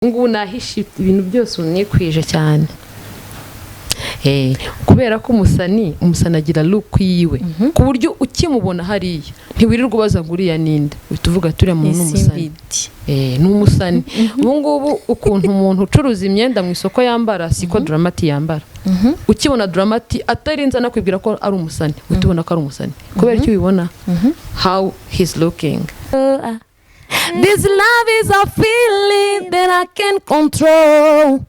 Ngubu nahishe ibintu byose, unikwije cyane. Kubera ko umusani agira look yiwe, ku buryo ukimubona hariya ntiwirirwa ubaza ngo uriya ninde, uhita uvuga ati uriya muntu ni umusani. Isimbidi. Ni umusani. Ubu ngubu ukuntu umuntu ucuruza imyenda mu isoko yambara siko Drama T yambara. Ukibona Drama T atarinze anakwibwira ko ari umusani, uhita ubona ko ari umusani kubera icyo ubibona, how he's looking. This love is a feeling that I can control.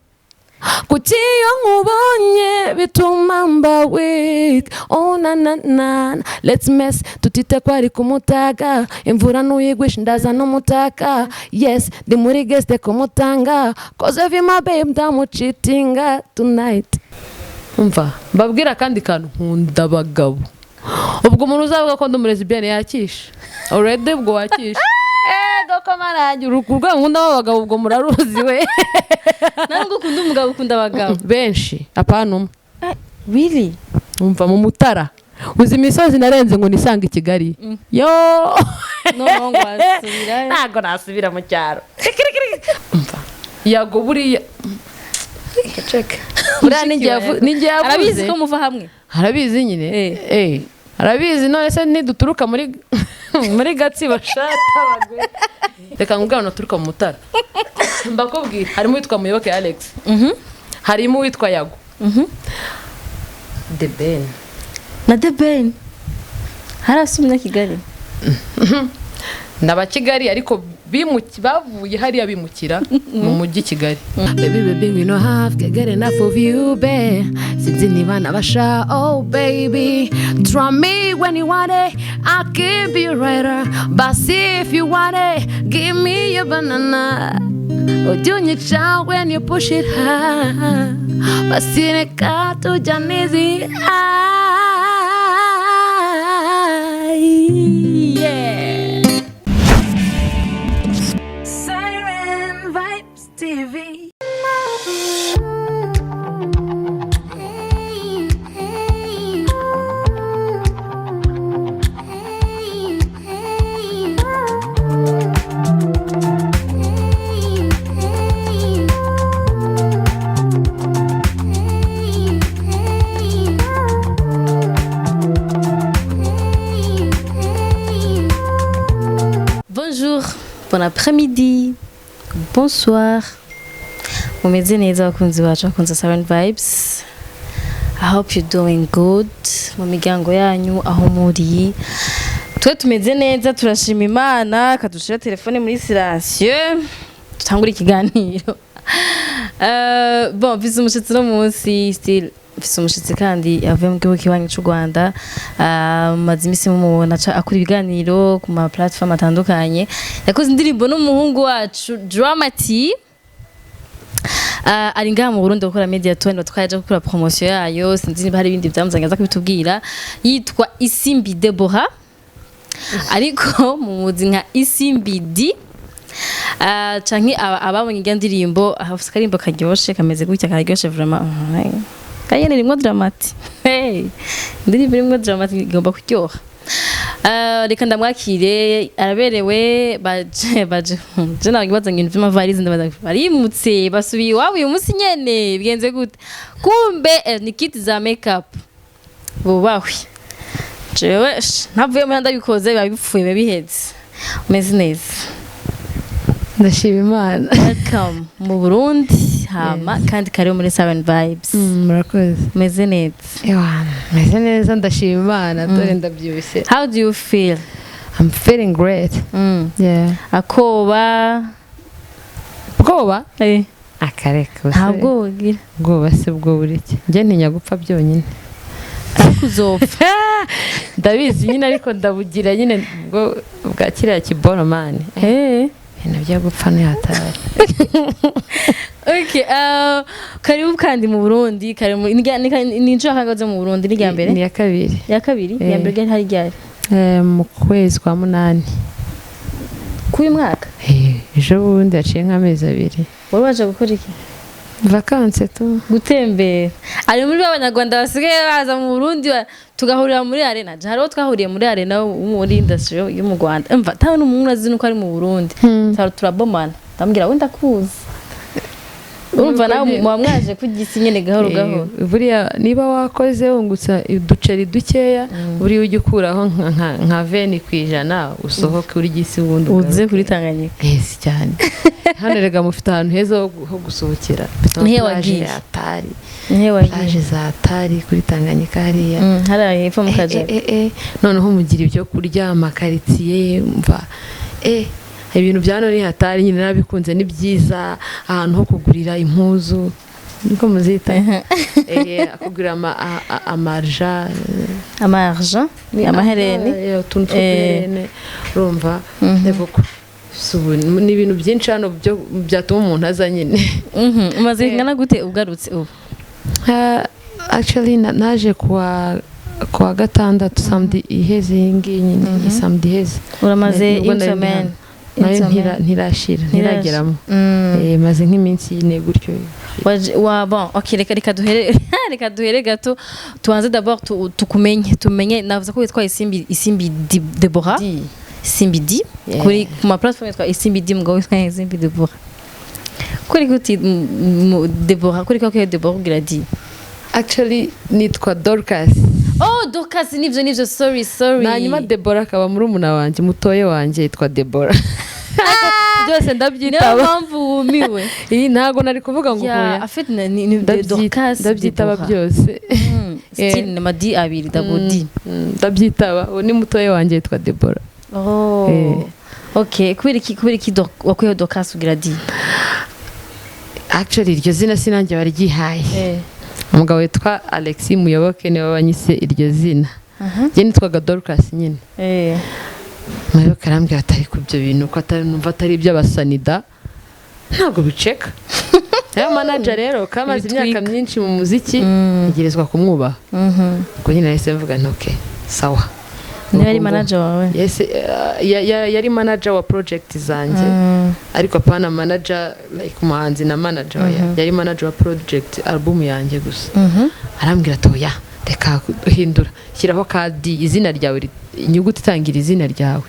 Kuki iyo nkubonye bituma mba weak? Oh na na na, let's mess, tutite ko ari kumutaga. Imvura nuyigwisha ndaza n'umutaka. Yes, ndi muri guest kumutanga. 'Cause if you my babe, ndamucheatinga tonight. Umva mbabwira akandi kantu: nkunda abagabo. Ubwo umuntu uzavuga ko ndi umulesbienne yakisha already, ubwo wakisha. Ego ko marangi urwego nkunda abagabo, ubwo muraruzi we. Ntabwo ukunda umugabo, ukunda abagabo. Benshi, apana umwe. Really? Umva, mu Mutara, uzi imisozi narenze ngo nisange i Kigali yo? Noneho ngo wasubirayo? Ntabwo nasubira mu cyaro. Umva, Yago buriya ceceke, buriya ninjye yavuze. Arabizi ko muva hamwe? Arabizi nyine. Eh, arabizi. None se niduturuka muri Gatsibo shata abagore. Reka nkubwire abantu baturuka mu Mutara, mbakubwira: harimo uwitwa Muyoboke Alex, harimo uwitwa Yago, The Ben. Na The Ben harasi umunyakigali. Ni Abakigali, ariko bavuye hariya bimukira mu mujyi Kigali. Baby, baby, ngwino hafi, get enough of you, babe. Sinzi niba nabasha. Oh baby, try me when you want it, I can be a writer. But see if you want it, give me your banana. Ujya unyica when you push it hard. Basi reka tujyane. Yeah. Siren Vibes TV. Bonjour, bon après-midi, bonsoir. Mumeze neza abakunzi bacu, bakunze Siren Vibes? I hope you're doing good mu miryango yanyu aho muri. Twe tumeze neza, turashima Imana. Kadushira telefone muri silencieux, tutangure ikiganiro. Bon, mfise umushitsi no munsi, still mfise umushitsi kandi yavuye mu gihugu kibanyi c'u Rwanda. Maze imisi mumubona akora ibiganiro ku ma platform atandukanye. Yakoze indirimbo n'umuhungu wacu Drama T. Ari ngaha mu Burundi gukora media tour, twaje gukora promotion yayo. Sinzi niba hari ibindi byamuzanye, aza kubitubwira. Yitwa Isimbi Deborah, ariko mumuzi nka Isimbi D. Canke ababonye irya ndirimbo, afise akarimbo karyoshe kameze gutya, karyoshe vraiment. Kayene rimwo Drama T. Hey, indirimbo irimwo Drama T igomba kuryoha. Reka ndamwakire, araberewe. Baje baje, je ntabwo bazanye ibintu vy'amavarize, ndabaza barimutse basubiye iwabo uyu munsi nyene, bigenze gute? Kumbe ni kit za makeup. Bubahwe, jewe ntavuye muhira ndabikoze, biba bipfuye, biba biheze. Umeze neza? Ndashima Imana. Welcome mu Burundi, hama kandi karibu muri Seven Vibes. Murakoze. Umeze neza? Ewa, meze neza, ndashima Imana, dore ndabyibushye. How do you feel? I'm feeling great. Yeah. Akoba? Bwoba? Akareka. Nta bwoba ugira? Bwoba se bwo buri iki? Njye ntinya gupfa byonyine. Ariko uzopfa. Ndabizi nyine, ariko ndabugira nyine bwo bwa kiriya kiboromani. Ibintu byo gupfa ntihatari. Okay, karibu kandi mu Burundi, karibu. Ni inshuro kangahe mu Burundi? Ni irya mbere? Ni iya kabiri. Ya kabiri? Iya mbere ryari, hari ryari? Mu kwezi kwa munani. K'uyu mwaka? Ejo bundi, haciye nk'amezi 2. Wari waje gukora iki? Vacances tu. Gutembera. Ari muri b'abanyarwanda basigaye baza mu Burundi, tugahurira muri arena. Hariho twahuriye muri arena wo muri industry yo mu Rwanda. Umva, tawe n'umuntu azi nuko ari mu Burundi. Turabomana, ndamubwira we ndakuzi. Urumva nawe muba mwaje kurya isi nyine gahoro gahoro. Buriya niba wakoze wungutsa uduceri dukeya, buriya ujya ukuraho nka 20% usohoke urya isi, ubundi uze ugaruke. Kuri Tanganyika. Yes, cyane. Hano rega mufite ahantu heza ho gusohokera. Mufite Nihe amaplage wagiye? ya Atari. Nihe wagiye? Plage za Atari kuri Tanganyika hariya. Hariya hepfo mu Kajari. Noneho mugira ibyo kurya, amakaritsiye, mva ibintu bya none hatari nyine, nabikunze, ni byiza. Ahantu ho kugurira impuzu, niko muzita, kugurira amarja. Amarja ni amahereni. Utuntu tw'uduherene, urumva. Ego ko si ubu, ni ibintu byinshi hano byo byatuma umuntu aza nyine. Umaze ingana gute ugarutse ubu? Actually naje kuwa gatandatu, samedi iheze iyi ngiyi nyine, iyi samedi iheze. Uramaze Nubwo nari ndi insomene hano. Nayo ntirashira, ntirageramo. Maze nk'iminsi 4 gutyo. Wa bon, ok, reka duhere gato, tubanze d'abord tukumenye, tumenye. Navuze ko witwa Isimbi Deborah. Di. Isimbi D. Yeah. Kuri ku ma platform yitwa Isimbi D, mugabo witwa Isimbi Deborah. Kuri kuti Deborah, kuri ko Deborah ugira D? Actually nitwa Dorcas. Oh, Dorcas, nivyo, sorry, sorry. Hanyuma Deborah akaba murumuna wanjye, mutoye wanjye yitwa Deborah. Byose Niyo ndabyitaba. mpamvu wumiwe. Iyi ntago nari kuvuga ngo Ya. huya. En fait ni Dorcas Ndabyitaba Deborah. byose. Still ni ama D abiri, double D. Ndabyitaba, uwo ni mutoye wanjye yitwa Deborah. Oh. Ok, kubera iki wakuyeho Dorcas ugira D? Actually iryo zina sinanjye baryihaye. Umugabo witwa Alexis Muyoboke niwe wanyise iryo zina. Njye nitwaga Dorcas nyine. Muyoboke arambwira ati: "Ariko ibyo bintu ko atari, numva atari iby'abasanida, ntabwo biceka." Rero manager rero kamaze imyaka Ibitwika. myinshi mu muziki, ntegerezwa kumwubaha. Ubwo nyine nahise mvuga nti: "Okay, sawa." Niba ari Ubwo manager wawe. Yes, yari manager wa project zanjye, ariko apana manager like umuhanzi na manager, oya. Yari manager wa project album yanjye gusa. Arambwira ati: "Oya, reka hindura, shyiraho ka D, izina ryawe, inyuguti itangira izina ryawe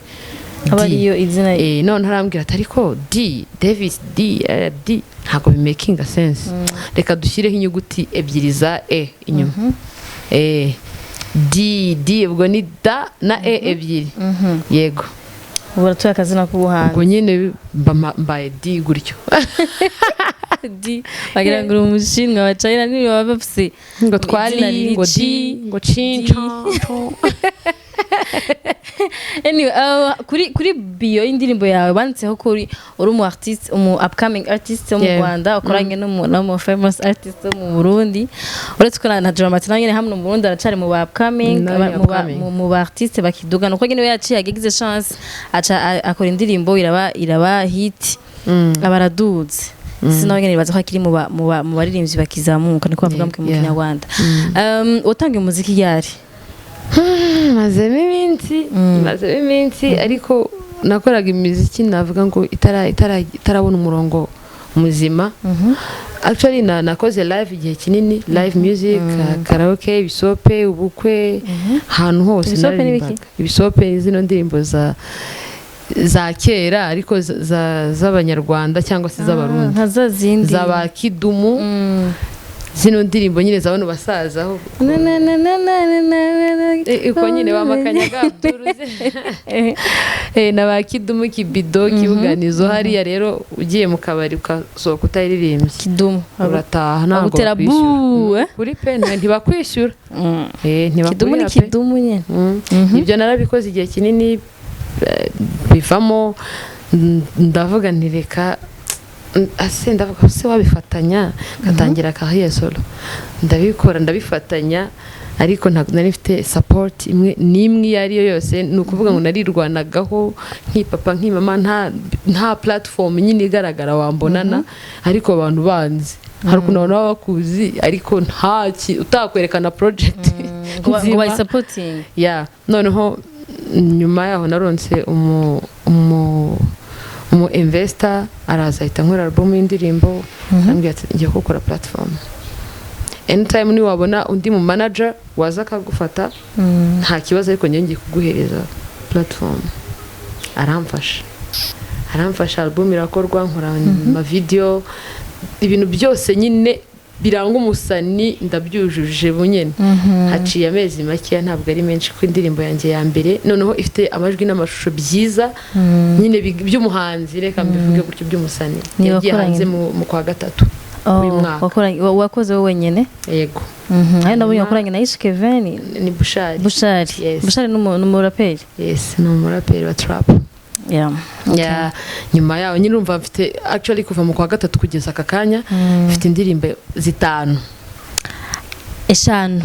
Aba D." ariyo izina. None arambwira ati: "Ariko D, Davis D, D ntabwo bimakinga sense, reka dushyireho inyuguti ebyiri za E inyuma." D D, ubwo ni da na E ebyiri, yego. Ubu uratuye akazina k'ubuhanzi. Ubwo nyine mbaye D gutyo. D, wagira ngo uri umushinwa wa China, niba baba bafise ngo twali izina riri ngo D G, ngo cin D. con. Anyway, kuri bio y'indirimbo yawe banditseho ko uri umu artiste, umu upcoming artist wo mu Rwanda ukoranye n'umu famous artist wo mu Burundi, uretse ko na Dramati nawe nyene hamwe mu Burundi aracari mu ba upcoming, Nawe upcoming. mu ba artiste bakiduga, nuko nyene we yaciye agize chance aca akora indirimbo iraba hit, aba araduze. Sinawe nyene nibaza ko akiri mu baririmbyi bakizamuka, niko bavuga mu Kinyarwanda. Watangiye umuziki yari? Mazemo iminsi, mazemo iminsi, ariko nakoraga imiziki navuga ngo itarabona umurongo muzima. Actually nakoze live igihe kinini, live music, karaoke, ibisope, ubukwe, ahantu hose. Ibisope ni biki? Naririmbaga. Ibisope ni zino ndirimbo za kera, ariko z'abanyarwanda cyangwa se z'abarundi. Nka za zindi za ba Kidumu, zino ndirimbo nyine za bano basaza aho Na na na na na na na na. Uko nyine bamakanyaga Abdul na ba Kidumu, Kibido, Kibuganizo hariya. Rero ugiye mu kabari ukasohoka utaririmbye, Kidumu urataha ntabwo bagutera bakwishyura. bu, eh? Kuri pe ntibakwishyura. Kidumu ni Ntibakurira pe. Kidumu nyine. Ibyo narabikoze igihe kinini, bivamo, ndavuga nti reka, ase ndavuga se wabifatanya ngatangira carrière solo. Ndabikora, ndabifatanya, ariko ntabwo nari mfite support imwe n'imwe iyo ari yo yose. Ni ukuvuga ngo narirwanagaho nk'ipapa nk'imama, nta platform nyine igaragara wambonana, ariko abantu banzi. Hari ukuntu abantu baba bakuzi ariko nta utakwerekana project ngo nzima. Bayisapotinge. Ya, noneho nyuma yaho naronse umu investor, araza ahita nkora album y'indirimbo. Arambwira ati: "Ngiye gukora platform, anytime niwabona undi mu manager waza akagufata nta kibazo, ariko njye ngiye kuguhereza platform." Aramfasha, aramfasha, album irakorwa, nkora ama video. Ibintu byose nyine biranga umusani ndabyujuje bunyene. Haciye amezi makeya, ntabwo ari menshi, ko indirimbo yanjye ya mbere noneho ifite amajwi n'amashusho byiza nyine by'umuhanzi, reka mbivuge gutyo, by'umusani, Ni yagiye wakoranye- hanze mu kwa gatatu uyu mwaka. Wakoze wowe wenyine? Yego. Hari nabonye wakoranye na Ish Kevin. Ni Bushari. Bushari. Yes. Bushari ni umuraperi. Yes, ni umuraperi wa trap. Yeah, nyuma yaho nyine urumva mfite, actually kuva mu kwa gatatu kugeza aka kanya mfite indirimbo zitanu. Eshanu.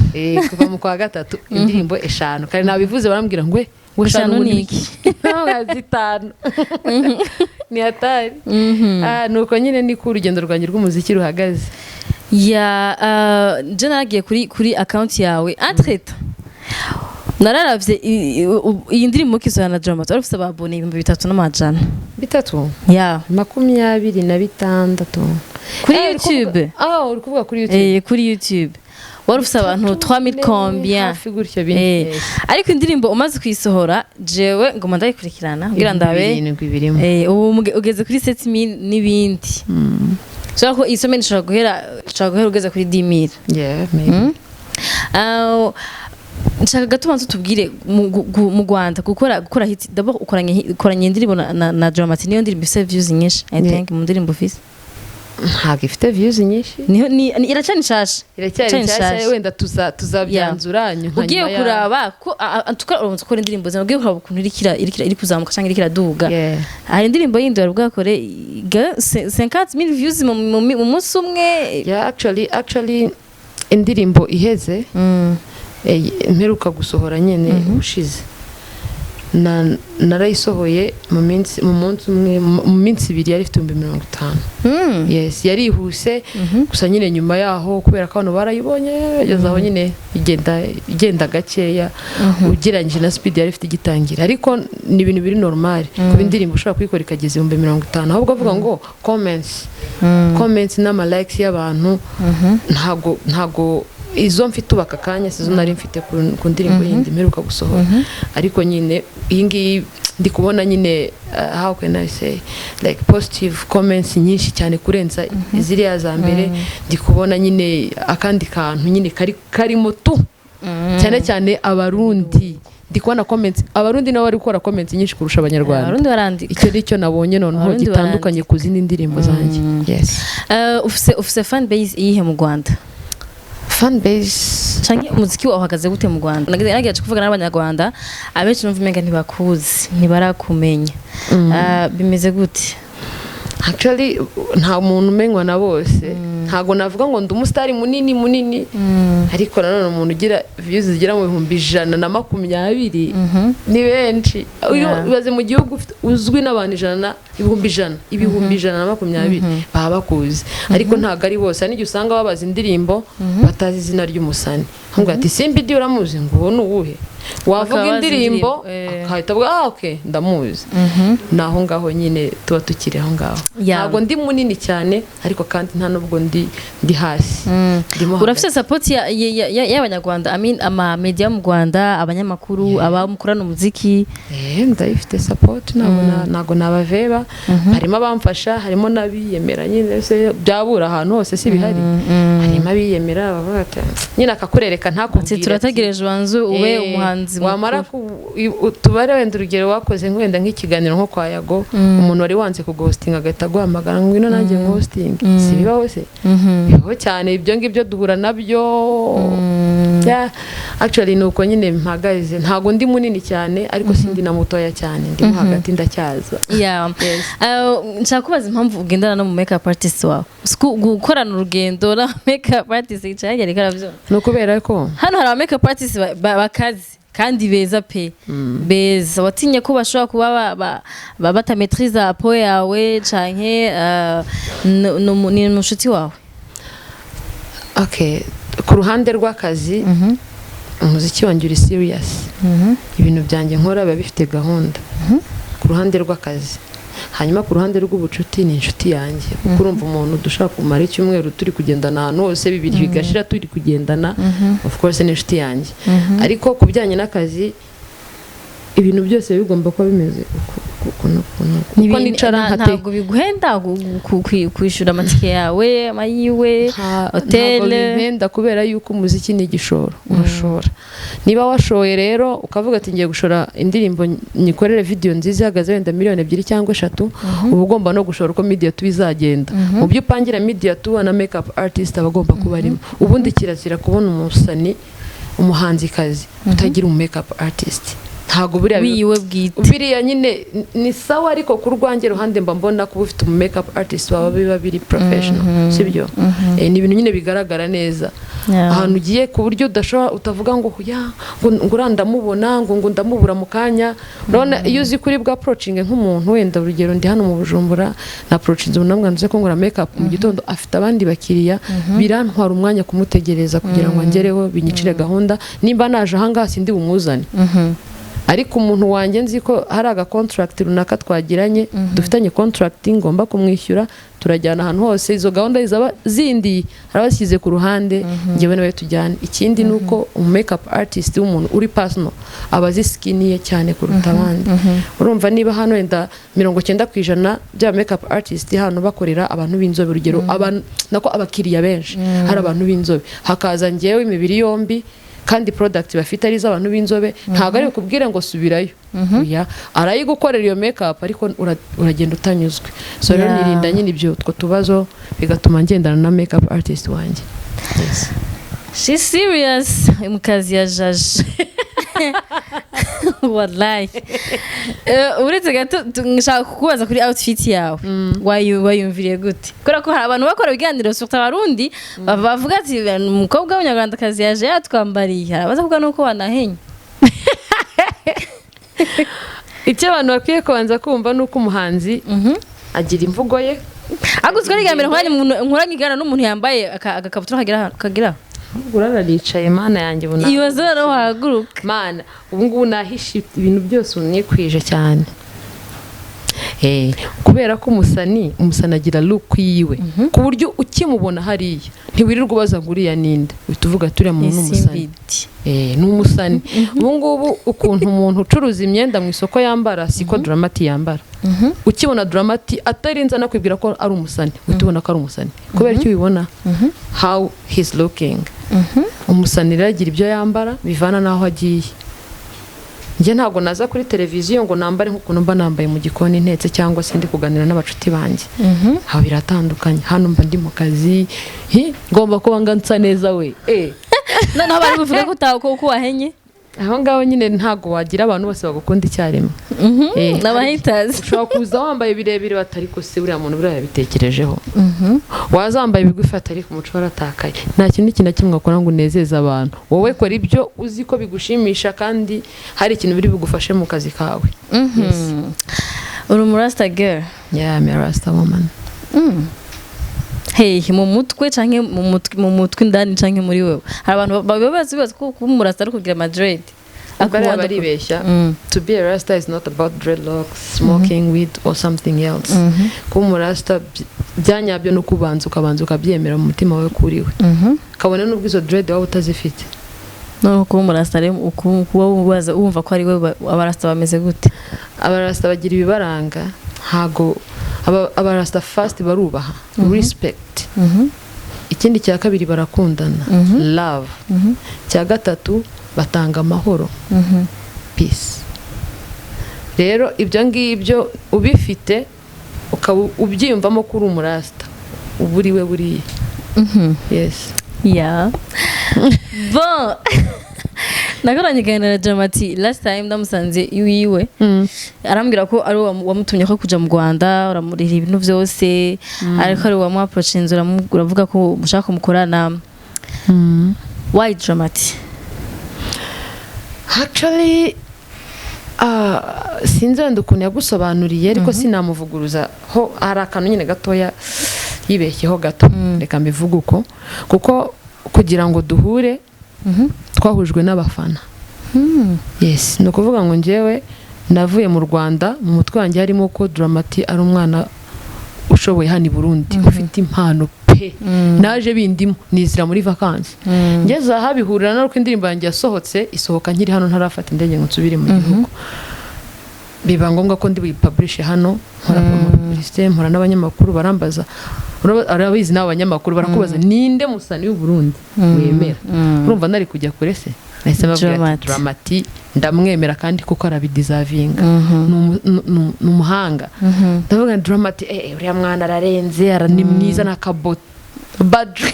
Kuva mu kwa gatatu indirimbo eshanu. Kare nabivuze barambwira ngo ngo Eshanu eshanu ni ni iki? Zitanu ni hatari. Ah, nuko nyine niko urugendo rwanjye rw'umuziki ruhagaze. Ya, je naragiye kuri account yawe, entre-temps nararavye iyi ndirimbo ukisohora na Drama, wari ufise aba abonnés 3400. Bitatu? Ya. 26. Kuri Eh, uri kuvuga- YouTube. Ah, uri kuvuga kuri YouTube. Kuri YouTube wari ufise abantu 3000 combien. Hafi gutyo, bine. Eh, ariko indirimbo umaze kuyisohora, jewe ngoma ndayikurikirana kugira ndabe. 7,000 birimo. Ubu ugeze kuri 7000 n'ibindi. Ushobora ko iyi semaine ishobora guhera ugeze kuri 10000. Yeah, maybe. Ah, nshaka gato banza tubwire mu Rwanda gukora hit d'abord, ukoranye indirimbo na Dramati, niyo ndirimbo ifise views nyinshi, I think, mu ndirimbo ufise. Ntabwo ifite views nyinshi. Niho iracyari nshasha. Iracyari Iracyari nshyashya. nshasha. Wenda tuzabyanzura nka Ugiye nyuma kuraba ko antuka uramutse ukora indirimbo zawe, ugiye kuraba ukuntu iri kuzamuka cyangwa iriko iraduga. Hari indirimbo yindi wari bwakore 50,000 views mu munsi umwe. Yeah, actually indirimbo iheze, mperuka gusohora nyine ushize, narayisohoye mu munsi umwe, mu minsi 2 yari ifite 50,000. Yes, yarihuse. Gusa nyine nyuma yaho, kubera ko abantu barayibonye, bageze aho nyine igenda gakeya ugereranyije na speed yari ifite igitangira, ariko ni ibintu biri normal kuba indirimbo ushobora kuyikora ikageza 50,000. Ahubwo avuga ngo comments n'ama likes y'abantu, ntago izo mfite ubu aka kanya sizo nari mfite ku ndirimbo yindi mperuka gusohora. Ariko nyine iyi ngiyi ndi kubona nyine, how can I say, like positive comments nyinshi cyane kurenza ziriya za mbere. Ndi kubona nyine akandi kantu nyine kari karimo tu, cyane cyane Abarundi. Ndi kubona comments, Abarundi nabo bari gukora comments nyinshi kurusha Abanyarwanda. Abarundi barandika. Icyo ni cyo nabonye noneho Abarundi gitandukanye ku zindi ndirimbo zanjye, yes. Ufise fan base iyihe mu Rwanda? Fan base? Canke umuziki wawe uhagaze gute mu Rwanda? Nagerageje kuvuga n'Abanyarwanda abenshi, numva umenga ntibakuzi, ntibarakumenya. Bimeze gute? Actually nta muntu umenywa na bose. Ntabwo navuga ngo ndi umusitari munini munini, ariko nanone umuntu ugira views zigera mu 120,000 ni benshi. Uyu ibaze mu gihugu uzwi n'abantu ijana, 100,000, 120,000 baba bakuzi, ariko ntabwo ari bose. Hari n'igihe usanga babaza indirimbo batazi izina ry'umusani, ahubwo ati: "Simba idi uramuzi?" Ngo uwo ni uwuhe? Wavuga Bakaba bazi indirimbo, indirimbo, akahita avuga: "Ah, okay, ndamuzi." Ni aho ngaho nyine tuba tukiri aho ngaho. Ntabwo ndi munini cyane, ariko kandi nta nubwo ndi hasi. Ndimo Urafise hagati. support y'Abanyarwanda, I mean ama media mu Rwanda, abanyamakuru, abamukorana umuziki? Ndayifite support, ntabwo nabaveba. Harimo abamfasha, harimo n'abiyemera nyine. Se byabura ahantu hose? Si bihari? Harimo abiyemera bavuga ati nyine akakurereka ntakubwire Ati ati, turategereje ubanze ube umuhanzi wamara mukuru. Tubare wenda urugero, wakoze wenda nk'ikiganiro nko kwa Yago, umuntu wari wanze kuguhostinga agahita aguhamagara ngo ngwino nanjye nguhostinge. Si bibaho se? Bibaho cyane, ibyo ngibyo duhura nabyo. Yeah, actually ni uko nyine mpagaze. Ntabwo ndi munini cyane, ariko sindi na mutoya cyane, ndimo hagati, ndacyaza. Yes. Nshaka kubaza impamvu ugendana no mu makeup artist wawe. Gukorana urugendo na makeup artist cyangwa reka arabyumva. Ni ukubera ko Hano hari aba makeup artist bakazi kandi beza pe, beza. Watinye ko bashobora kuba batametriza peau yawe, canke ni umushuti wawe? Okay, ku ruhande rw'akazi, umuziki wanjye uri serious. Ibintu byanjye nkora biba bifite gahunda ku ruhande rw'akazi. Hanyuma ku ruhande rw'ubucuti, ni inshuti yanjye, kuko urumva umuntu dushobora kumara icyumweru turi kugendana ahantu hose, bibiri bigashira turi kugendana, of course ni inshuti yanjye. Ariko ku bijyanye n'akazi Ibintu byose biba bigomba kuba bimeze uku uku n'uku n'uku. Uko nicara nkate Ntabwo biguhenda kwishyura amatike yawe, amayiwe, Ntabwo hôtel? Bimpenda kubera yuko umuziki ni igishoro. Urashora. Niba washoye rero ukavuga ati: "Ngiye gushora indirimbo, nyikorere video nziza ihagaze wenda miliyoni 2 cyangwa 3," uba ugomba no gushora uko media tour izagenda. Mu byo upangira media tour, na makeup artist aba agomba kuba arimo. Ubundi kirazira kubona umusani, umuhanzikazi utagira umu makeup artist. Ntabwo buriya wiwe bwite. Biriya nyine ni sawa, ariko ku rwanjye ruhande mba mbona kuba ufite umu makeup artist waba biba biri professional, sibyo? Ni ibintu nyine bigaragara neza ahantu ugiye, ku buryo udashobora utavuga ngo ya ngo uriya ndamubona, ngo ndamubura mu kanya. Urabona iyo uzi kuri bwa approaching nk'umuntu, wenda urugero ndi hano mu Bujumbura, na approaching umuntu namwe nzi ko ngura makeup mu gitondo, afite abandi bakiriya, birantwara umwanya kumutegereza kugira ngo angereho, binyicire gahunda. Nimba naje ahangaha sindi bumuzane, ariko umuntu wanjye nzi ko hari aga contract runaka twagiranye, dufitanye contract, ngomba kumwishyura, turajyana ahantu hose. Izo gahunda zaba zindi arabashyize ku ruhande, njyewe nawe tujyane. Ikindi ni uko umu makeup artist w'umuntu uri personal aba azi skin ye cyane kuruta abandi. Urumva niba hano wenda 90% bya makeup artist hano bakorera abantu b'inzobe, urugero abantu nako abakiriya benshi hari abantu b'inzobe, hakaza njyewe imibiri yombi, kandi product bafite ari iz'abantu b'inzobe, ntabwo ari bukubwire ngo subirayo. Oya, arayigukorera iyo makeup, ariko uragenda utanyuzwe. So rero nirinda nyine ibyo utwo tubazo, bigatuma ngendana na makeup artist wanjye. Yes. She's serious mu kazi ya Jaje, wallahi. Uretse gato, nshaka kukubaza kuri outfit yawe. Wayumviriye gute? Kubera ko hari abantu bakora ibiganiro, surtout Abarundi, bavuga ati: "Umukobwa w'Umunyarwandakazi yaje yatwambariye." Hari abaza kuvuga nuko wanahenye. Icyo abantu bakwiye kubanza kumva ni uko umuhanzi agira imvugo ye. Ariko uziko ari mbere nkoranye ikiganiro n'umuntu yambaye agakabutura kagira hano, kagira aho. Urararicaye, Mana yanjye, ubu Ibaze noneho wahaguruka. Mana, ubu ngubu nahishe ibintu byose, unikwije cyane. Kubera ko umusani agira look yiwe, ku buryo ukimubona hariya ntiwirirwa ubaza ngo uriya ninde, uhita uvuga ati: "Uriya muntu ni umusani." Isimbidi. Ni umusani. Ubu ngubu ukuntu umuntu ucuruza imyenda mu isoko yambara siko Dramati yambara. Ukibona Dramati atarinze anakwibwira ko ari umusani, uhita ubona ko ari umusani. Kubera icyo ubibona, how he's looking. Umusani rero agira ibyo yambara bivana n'aho agiye. Njye ntabwo naza kuri televiziyo ngo nambare nk'ukuntu mba nambaye mu gikoni ntetse, cyangwa se ndi kuganira n'abacuti banjye. Aho biratandukanye. Hano mba ndi mu kazi. Hi, ngomba kuba nga nsa neza we. Noneho bari buvuge ko ko wahenye. Aho ngaho nyine ntabwo wagira abantu bose bagukunda icyarimwe. N'abahitazi. Ushobora kuza wambaye birebire batari ko se buriya muntu buriya yabitekerejeho, waza wambaye ibigufi atari ku muco waratakaye. Nta kintu n'iki na kimwe wakora ngo unezeze abantu. Wowe kora ibyo uzi ko bigushimisha kandi hari ikintu biri bugufashe mu kazi kawe. Yes. Uri umurasta girl? Yeah, I'm a rasta woman. Hehe, mu mutwe canke mu mutwe indani, canke muri wewe? Hari abantu baba bazi bibaza ko kuba umurasta ari kugira amadread. Bariya baribeshya. To be a rasta is not about dreadlocks, smoking weed or something else. Kuba umurasta byanyabyo no kubanza ukabanza ukabyemera mu mutima wawe kuri we, kabone n'ubwo izo dread waba utazifite. No kuba umurasta rero, kuba waza wumva ko ari we, abarasta bameze gute? Abarasta bagira ibibaranga. Ntago abarasta, first barubaha, respect. Ikindi cya kabiri, barakundana, love. Cya gatatu, batanga amahoro, peace. Rero ibyo ngibyo ubifite, ukaba ubyiyumvamo ko uri umurasta, uba uri we buriya. Yes. Yeah. Bon. Nakoranye ikiganiro na Dramati last time, ndamusanze iwiwe. Arambwira ko ari we wamutumye ko kuja mu Rwanda, uramurira ibintu vyose, ariko ari we wamuapproachinze, uravuga ko mushaka kumukorana. Why Dramati? Actually, sinzi wenda ukuntu yagusobanuriye, ariko sinamuvuguruza ho. Hari akantu nyine gatoya yibeshyeho gato, reka mbivuge uko, kuko kugira ngo duhure twahujwe n'abafana. Yes, ni ukuvuga ngo njyewe navuye mu Rwanda, mu mutwe wanjye harimo ko Dramati ari umwana ushoboye hano i Burundi, ufite impano pe. Pe, naje bindimo nizira muri vacances, ngeze aha bihurira n'uko indirimbo yanjye yasohotse, isohoka nkiri hano, ntarafata indege ngo nsubire mu gihugu. Biba ngombwa ko ndi buyipublishe hano. Nkora publicité, mpora n'abanyamakuru barambaza. Urabizi n'abo banyamakuru barakubaza: "Ninde musani w'u Burundi wemera?" Urumva nari kujya kure se? Nahise mbabwira ati: Dramati. "Dramati ndamwemera kandi kuko arabideservinga, ni umuhanga." Ndavuga nti: "Dramati, uriya mwana ararenze, ni mwiza n'akabot baju."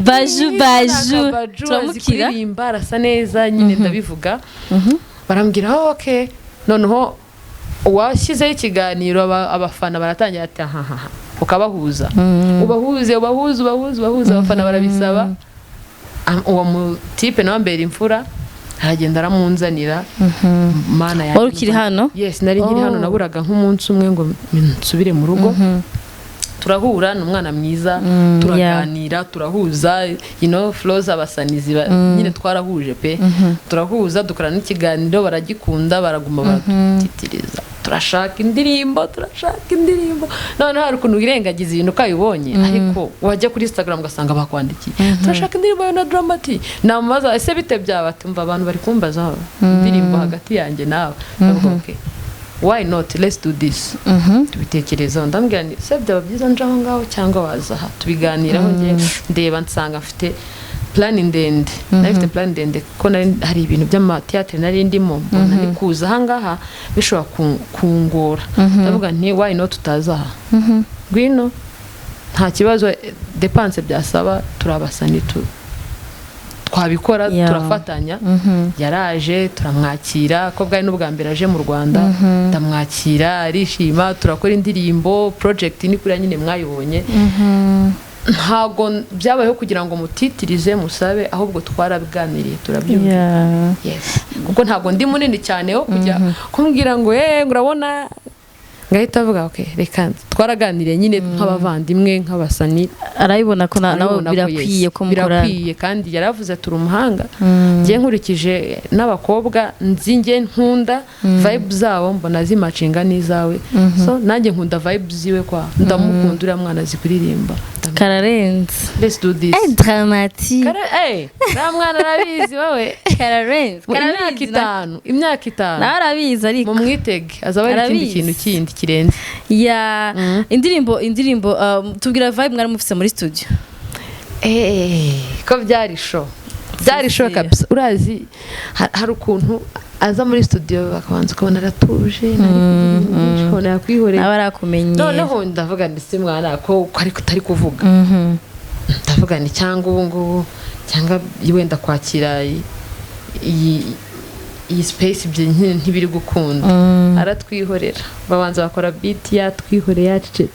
Baju baju. Baju azi Turamukira. kuririmba, arasa neza nyine. Ndabivuga, barambwira: "Oh, okay." Noneho uwashyizeho ikiganiro, abafana baratangira ati: "Ahahaha, ukabahuza, ubahuze, ubahuze, ubahuze, ubahuze." Abafana barabisaba. Uwo mutipe nawe ambera imfura, aragenda aramunzanira. Mana yanjye! Wari ukiri hano? Yes, nari nkiri hano. Oh. Naburaga nk'umunsi umwe ngo nsubire mu rugo. Turahura, ni umwana mwiza, turaganira, turahuza, flows abasanizi nyine twarahuje pe. Turahuza, dukorana n'ikiganiro, baragikunda, baraguma baratitiriza: "Turashaka indirimbo, turashaka indirimbo." Noneho hari ukuntu wirengagiza ibintu ukabibonye, ariko wajya kuri Instagram ugasanga bakwandikiye: "Turashaka indirimbo yawe na Dramati." Namubaza: "Ese bite byaba?" Tumva abantu bari kumbaza indirimbo hagati yanjye nawe. Ndavuga: "Okay, why not? Let's do this." Tubitekerezaho, ndambwira nti: "Se byaba byiza nje aho ngaho cyangwa waza aha?" Tubiganiraho. Njye ndeba nsanga mfite plan ndende, nari mfite plan ndende kuko nari hari ibintu by'amatheatre nari ndimo, mbona ni kuza aha ngaha bishobora kungora. Ndavuga nti: "Why not tutaza aha? Ngwino, nta kibazo, dépenses byasaba turabasani twabikora." Turafatanya. Yaraje, turamwakira, ko bwari n'ubwa mbere aje mu Rwanda. Ndamwakira, arishima, turakora indirimbo. Project ni kuriya nyine mwayibonye. Ntabwo byabayeho kugira ngo mutitirize musabe, ahubwo twarabiganiriye, turabyumva. Yes, kuko ntabwo ndi munini cyane wo kujya kumbwira ngo urabona, ngahita avuga: "Okay, reka." Twaraganiriye nyine nk'abavandimwe, nk'abasani. Arabibona ko nawe Arabibona ko birakwiye yes, ko mukorana. Birakwiye. Kandi yaravuze ati: "Uri umuhanga." Njye nkurikije n'abakobwa nzi, njye nkunda vibe zabo, mbona zimatchinga n'izawe. So nanjye nkunda vibe ziwe, kwa ndamukunda uriya mwana, azi kuririmba. Kararenze. Let's do this. Dramati. Uriya mwana arabizi wowe. Kararenze. Mu imyaka Karabizi 5, imyaka 5 nawe arabizi ariko. Mumwitege, azaba ari ikindi Arabizi. kintu kindi kirenze. Ya, indirimbo, tubwira vibe mwari mufise muri studio. Ko byari show, byari show Si. kabisa. Urazi hari ukuntu aza muri studio bakabanza ukabona aratuje, ntari kuvuga ibintu byinshi, ukabona yakwihoreye. Nawe arakumenyera. Noneho ndavuga nti: "Si mwana ko ariko utari kuvuga?" Ndavuga ni cyangwa ubu ngubu, cyangwa wenda kwakira iyi space, ibyo nyine ntibiri gukunda. Aratwihorera, babanza bakora beat, yatwihoreye, yacecetse.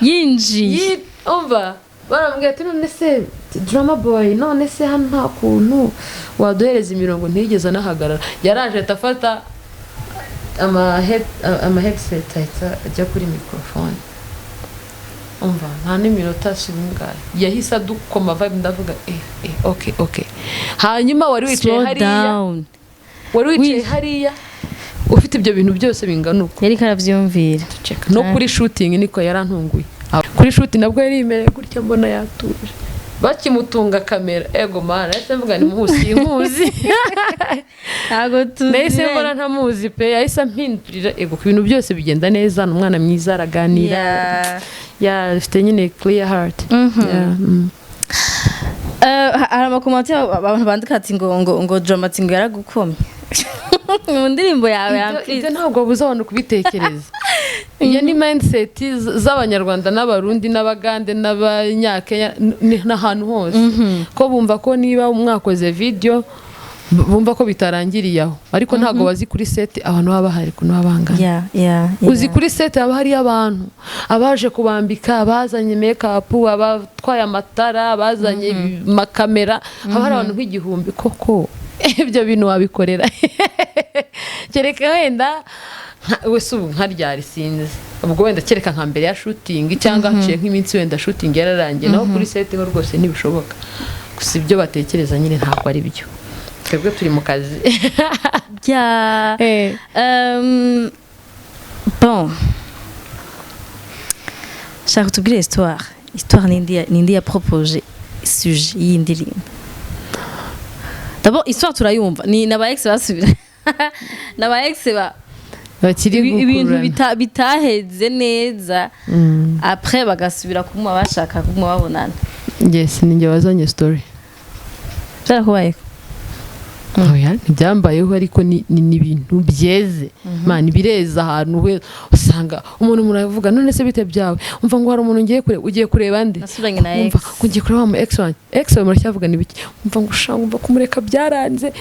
Yinjiye. Umva, baramubwira ati: "None se Drama Boy, none se hano nta kuntu waduhereza imirongo?" Ntiyigeze anahagarara, yaraje ahita afata ama headset, ahita ajya kuri microphone. Umva, nta n'iminota singahe yahise adukoma vibe. Ndavuga: "Eh eh, okay." Hanyuma wari wicaye Slow hariya, down. wari wicaye hariya ufite ibyo bintu byose bingana uko. Yari karavyumvira. No kuri shooting niko yarantunguye. Kuri shooting nabwo yari yimereye gutya, mbona yatuje, bakimutunga kamera, ego mana, nahise mvuga ni muhusi nkuzi. Ntabwo tuzi. Nahise mbona ntamuzi pe, yahise ampindurira. Ego, ku bintu byose bigenda neza, ni umwana mwiza, araganira. Ya, afite nyine clear heart. Yeah. Hari amacommentaires abantu bandika ati ngo Dramati ngo yaragukomye mu ndirimbo yawe. Ibyo ntabwo buza abantu kubitekereza. Iyo ni mindset z'Abanyarwanda n'Abarundi n'Abagande n'Abanyakenya n'ahantu hose, ko bumva ko niba mwakoze video, bumva ko bitarangiriye aho, ariko ntabwo bazi kuri set abantu baba bahari ukuntu baba bangana. Uzi kuri set haba hariyo abantu, abaje kubambika, abazanye make-up, abatwaye amatara, abazanye amakamera, haba hari abantu nk'igihumbi. Koko ibyo bintu wabikorera? Kereka wenda wese ubu nka ryari, sinzi, ubwo wenda kereka nka mbere ya shooting, cyangwa haciye nk'iminsi wenda shooting yararangiye. Naho kuri set ho rwose ntibishoboka. Gusa ibyo batekereza nyine ntabwo ari byo, twebwe turi mu kazi. Bon. Shaka tubwire histoire. Nindi ya proposé sujet y'iyi ndirimbo? D'abord histoire turayumva, ni n'aba ex basubira, n'aba ex ba bakiri ibintu gukururana. Bitaheze neza, après bagasubira kuguma bashaka kuguma babonana. Yes, ninjye wazanye story. Byarakubayeko? Oya, ntibyambayeho, ariko ni ibintu byeze, man, bireze ahantu we usanga umuntu muravuga: "None se bite byawe?" Umva ngo hari umuntu ngiye kureba. Ugiye kureba nde? Nasubiranye na ex. Umva ngo ngiye kureba wa mu ex wanjye. Ex wawe muracyavuga ibiki? Umva ngo ushaka, umva kumureka byaranze.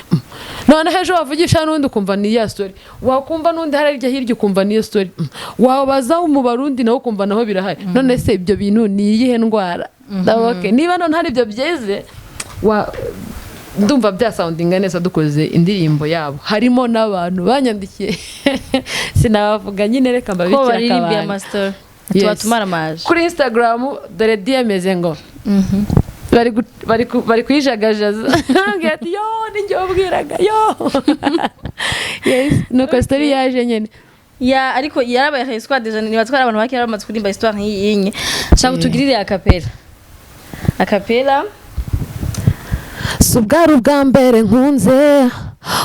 Noneho ejo wavugisha n'undi ukumva ni ya story, wakumva n'undi harya hirya ukumva niyo story. Wabaza mu Barundi nawe ukumva naho birahari. None se ibyo bintu ni iyihe ndwara? Okay. Niba none hari ibyo byeze wa ndumva byasoundinga neza dukoze indirimbo yabo. Harimo n'abantu banyandikiye, sinabavuga nyine, reka ko mbabikire baririmbiye akabanga. Amastori Yes. tuba tumaramaje. Kuri Instagram dore DM ngo bari kuyijagajaza. Arambwira ati: "Yo, ninjye wabwiraga yo." Yes, nuko story yaje nyine. Ya, ariko yarabaye histoire déjà, niba twari abantu bake bamaze kuririmba histoire nk'iyi nye. Shaka utugirire acapella, acapella. Si ubwari ubwa mbere nkunze,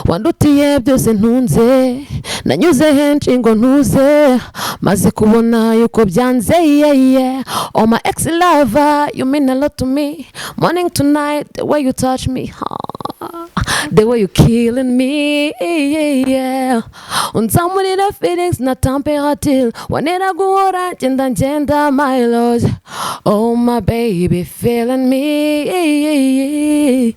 wandutiye byose ntunze, nanyuze henshi ngo ntuze, maze kubona yuko byanze, yeah. Oh my ex lover, you mean a lot to me, morning to night, the way you touch me, huh? The way you killing me, yeah. Unzamurira feelings na temperature, wanera guhora ngenda ngenda, my lord, oh my baby, feeling me.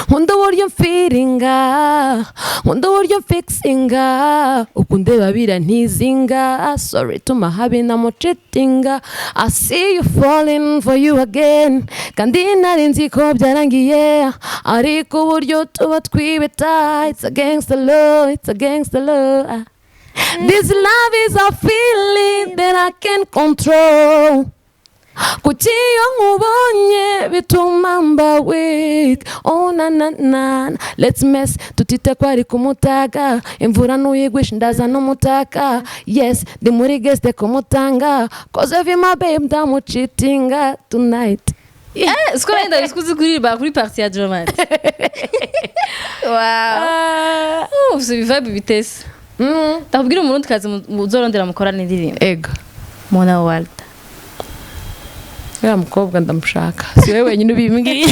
Nkunda uburyo mfeelinga, nkunda uburyo mfixinga, ukundeba birantizinga. Sorry to my hubby namucheatinga. I see you falling for you again, kandi nari nzi ko byarangiye, ariko uburyo tuba twibeta, it's against the law, it's against the law. This love is a feeling that I can't control. Kuki iyo nkubonye bituma mba weak? Oh na na na, let's mess, tutite ko ari kumutaga, imvura nuyigwisha ndaza n'umutaka. Yes, ndi muri guest kumutanga, 'cause if you my babe ndamucheatinga tonight. Eh, siko wenda uzi kuririmba kuri partie ya Drama T. Wow. Oh, ufise ibivibe bitese. Ndakubwira umurundi kazi muzorondera mukorana indirimbo. Ego. Mona Walda. Uriya mukobwa ndamushaka, si wowe wenyine ubimbwiye.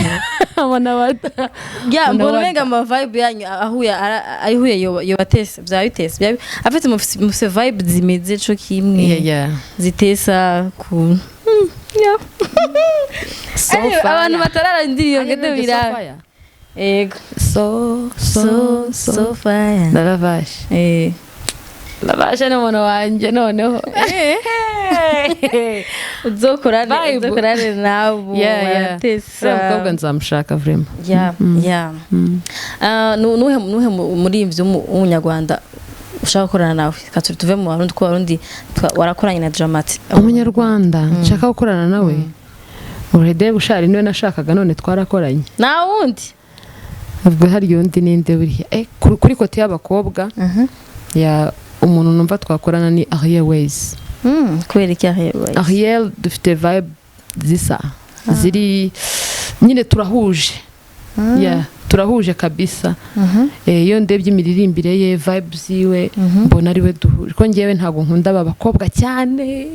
Mona Walda. Ya. Mona Mbona Walda. umenga ama vibe yanyu ahuye ahuye yobatese byaba bitese, byaba afite mufise vibe zimeze co kimwe zitesa ku yeah. So Anyway, fire. abantu batararindiriye iyo ngende biraba. Ego. So so so fire. Ndaravashe. Ndabashe n'umuntu wanjye noneho. Uzokorane Vibe. uzokorane nabo baratesa. Uriya mukobwa nzamushaka vraiment. Yeah. Ah, nuhe muririmbyi w'umunyarwanda ushaka gukorana nawe? Reka tuve mu Barundi, kuko Barundi warakoranye na Drama T. Umunyarwanda nshaka gukorana nawe, Urede Bushari niwe nashakaga, none twarakoranye. Nta wundi? Ubwo hari undi ninde buriya? Kuri côté y'abakobwa ya umuntu numva twakorana ni Ariel Ways. Kubera iki Ariel Ways? Ariel dufite vibe zisa, ziri nyine turahuje. Yeah, turahuje kabisa. Iyo ndebye imiririmbire ye, vibe ziwe, mbona ari we duhuje, ko ngewe ntabwo nkunda aba bakobwa cyane,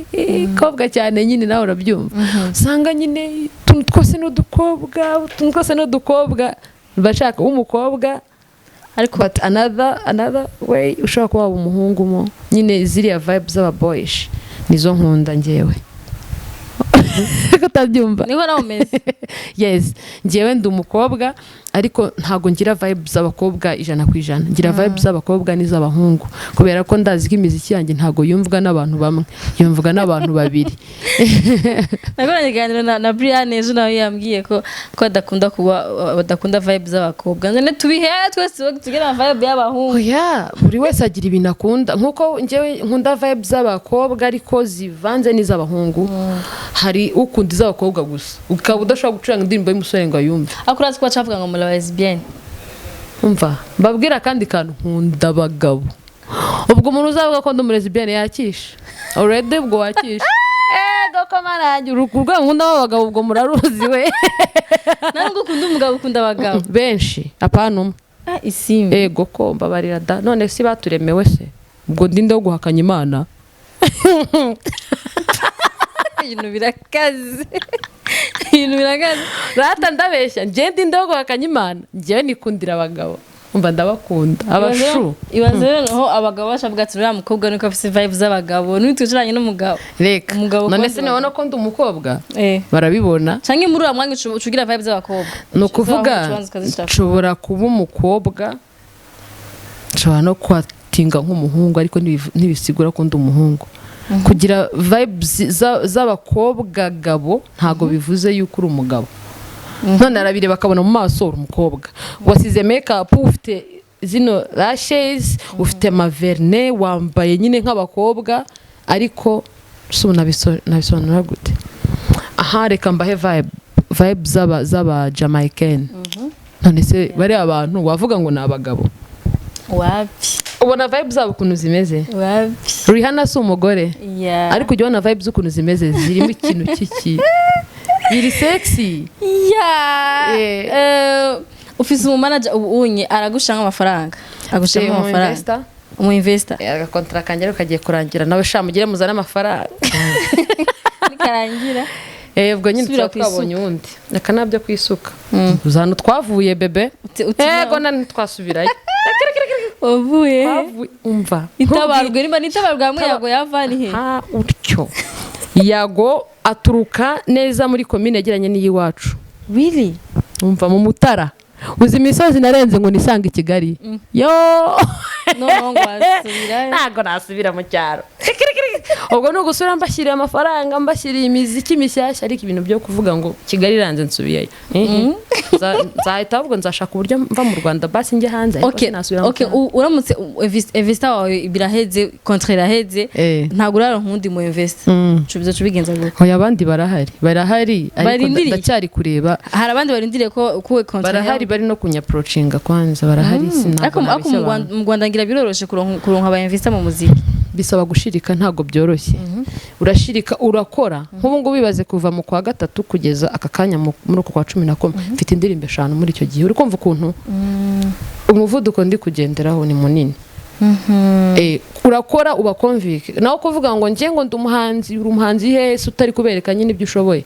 kobwa cyane nyine, nawe urabyumva. Usanga nyine utuntu twose ni udukobwa, utuntu twose ni udukobwa, bashaka w'umukobwa Ariko but another way ushobora kuba waba umuhungu mo nyine, ziriya vibe z'ababoyish nizo nkunda ngewe, ko utabyumva? Niho nawe umeze. Yes, ngewe ndi umukobwa, ariko ntabwo ngira vibe z'abakobwa 100%. Ngira vibe z'abakobwa n'iz'abahungu, kubera ko ndazi ko imiziki yanjye ntabwo yumvwa n'abantu bamwe, yumvwa n'abantu babiri. Nakoranye ikiganiro na Brian ejo, nawe yambwiye ko adakunda kuba badakunda vibe z'abakobwa. None tubihe twese tugire ama vibe y'abahungu. Oya, buri wese agira ibintu akunda. Nk'uko ngewe nkunda vibe z'abakobwa ariko zivanze n'iz'abahungu, hari ukunda iz'abakobwa gusa, ukaba udashobora gucuranga indirimbo y'umusore ngo ayumve. Ariko urazi ko bacavuga ngo muri lesbienne. Umva mbabwira akandi kantu: nkunda abagabo. Ubwo umuntu uzavuga ko ndi umulesbienne yakisha already, ubwo wakisha ego. Ko marangi urwego nkunda w'abagabo, ubwo muraruzi we. Ntabwo ukunda umugabo, ukunda abagabo. Benshi, apana umwe. Ah, Isimbi. Ego ko mbabarira da, none si baturemewe se? Ubwo ndinde wo guhakanya Imana? Ibintu birakaze, ibintu birakaze. Rata ndabeshya? Njye ndinde wo guhakanya Imana? Njyewe nikundira abagabo, umva, ndabakunda abashu. Ibaze noneho abagabo bashavuga ati: "Uriya mukobwa nuko afite vibe z'abagabo, nitwicaranye n'umugabo." Reka. Umugabo None ukunda se nibona ko ndi umukobwa? Eh. Barabibona. Canke muri uriya mwanya uca ugira vibe z'abakobwa? Ni ukuvuga, Ubanza ukazishaka. nshobora kuba umukobwa, nshobora no kwatinga nk'umuhungu, ariko ntibisigura ko ndi umuhungu. Kugira vibes z'abakobwa gabo ntabwo bivuze yuko uri umugabo. None arabireba akabona mu maso uri umukobwa, wasize make-up, ufite zino lashes, ufite amaverne, wambaye nyine nk'abakobwa, ariko si ubu nabisobanura gute? Aha reka mbahe vibe z'aba Jamaican. None se bariya abantu wavuga ngo ni abagabo? Wapi. Ubona vibe zabo ukuntu zimeze? Wapi. Rihanna si umugore? Yeah. Ariko ujya ubona vibe z'ukuntu zimeze, zirimo ikintu cy'iki biri sexy. Yeah. Eh. Ufise umumanager ubu unye aragushiramo amafaranga, agushiramo amafaranga? Investor. Umu investor. Agakontara kanjye ariko kagiye kurangira nawe sha, mugire muzane amafaranga. Nikarangira? Eh, ubwo nyine Subira tuba twabonye ku uwundi. Reka nabyo kwisuka, uzi ahantu twavuye bebe. Yego, nani ntitwasubirayo. Wavuye he? Umva. Itabarwe nimba nitabarwe hamwe, Yago yavani he? Ha, utyo Yago aturuka neza muri komine yegeranye n'iy'iwacu. Really? Umva, mu Mutara. Uzi imisozi narenze ngo nisange i Kigali yo? Noneho ngo wasubirayo? Ntabwo nasubira mu cyaro. Ubwo ni ugusubira mbashyiriye amafaranga, mbashyiriye imiziki mishyashya, ariko ibintu byo kuvuga ngo Kigali iranze nsubiyeyo. Nzahita ahubwo nzashaka uburyo mva mu Rwanda, basi njye hanze, ariko sinasubira mu cyaro. Uramutse investor wawe biraheze, contrat iraheze, ntabwo uraronka uwundi mu investor, ucubiza cubigenza gute? Oya, abandi barahari, barahari, ariko Barindiriye? ndacyari kureba. Hari abandi barindiriye ko kuwe contrat? Barahari, bari no kunyapproachinga kwanza, barahari, sinabwo Ariko nabeshya mu abantu. Rwanda, mu Rwanda ngira biroroshe kuronka aba investor mu muziki. Bisaba gushirika, ntabwo byoroshye. Urashirika, urakora. Nk'ubu ngubu bibaze kuva mu kwa gatatu kugeza aka kanya muri uku kwa 11, mfite indirimbo eshanu muri icyo gihe. Uri kumva ukuntu umuvuduko ndi kugenderaho ni munini. Urakora uba convinced nawe kuvuga ngo njye ngo ndi umuhanzi. Uri umuhanzi hese utari kubereka nyine ibyo ushoboye?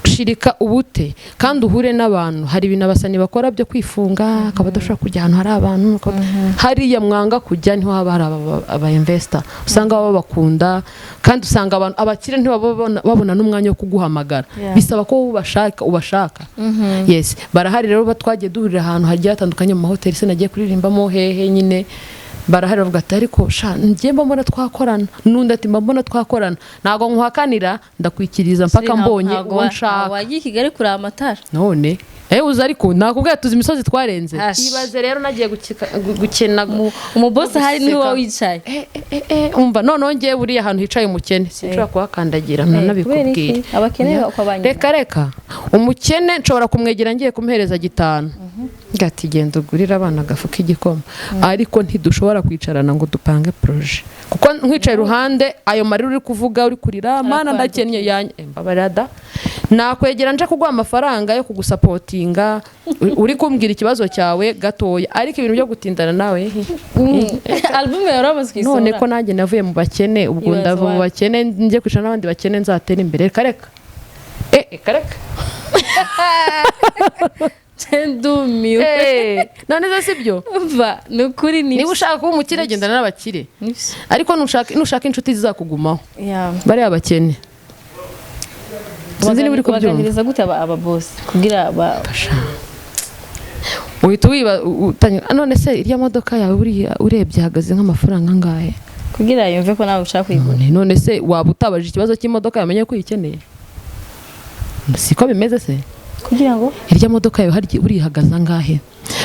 Shirika ubute kandi uhure n'abantu. Hari ibintu abasani bakora byo kwifunga, akaba adashobora kujya ahantu hari abantu, hariya mwanga kujya niho haba hari aba investor, usanga baba babakunda, kandi usanga abantu abakire ntibaba babona n'umwanya wo kuguhamagara. Bisaba ko wowe ubashaka, ubashaka. Yes, barahari rero. Twagiye duhurira ahantu hagiye hatandukanye mu mahoteli, se nagiye kuririmbamo hehe, nyine barahari, bavuga ati: "Ariko sha, njye mba mbona twakorana." N'undi ati: "Mba mbona twakorana." Ntabwo nkuhakanira, ndakwikiriza mpaka mbonye uwo nshaka. Wagiye i Kigali kureba amatara. None uzi, ariko nakubwiye, tuzi imisozi twarenze. Ash. Ibaze rero nagiye gukina Umubosi ahari niwe guseka. uba wicaye. Umva, noneho ngewe buriya ahantu hicaye umukene sinshobora kuhakandagira. Kubera Ntanabikubwira. iki? Abakene bakabanyura. Reka reka, umukene nshobora kumwegera ngiye kumuhereza gitanu, ngati: "Genda ugurire abana agafu k'igikoma," ariko ntidushobora kwicarana ngo dupange projet, kuko nkwicaye iruhande, ayo marira uri kuvuga, uri kurira: "Mana, ndakennye," yanjye. Mbabarira da, nakwegera nje kuguha amafaranga yo kugusupportinga, uri kumbwira ikibazo cyawe gatoya, ariko ibintu byo gutindana nawe. Album yawe uramaze kuyisohora. None ko nanjye navuye mu bakene, ubwo Ibaze ndava mu wapi. bakene njye kwicara n'abandi bakene nzatera imbere? Reka reka, reka reka. Ndumiwe. None se sibyo? Umva, ni ukuri ni Niba ushaka kuba umukire, gendana n'abakire, nibyo. ariko nushaka inshuti zizakugumaho, Yeah. bariya bakene, sinzi niba uri kubyumva. Baganiriza gute aba boss kugira ba Uhita wiba utangira: "Ah, none se iriya modoka yawe buriya urebye ihagaze nk'amafaranga angahe?" Kugira yumve ko nawe ushaka kuyigura. None se waba utabajije ikibazo cy'imodoka yamenye ko uyikeneye? Siko bimeze se? Kugira ngo Irya modoka yawe harya buriya ihagaze angahe?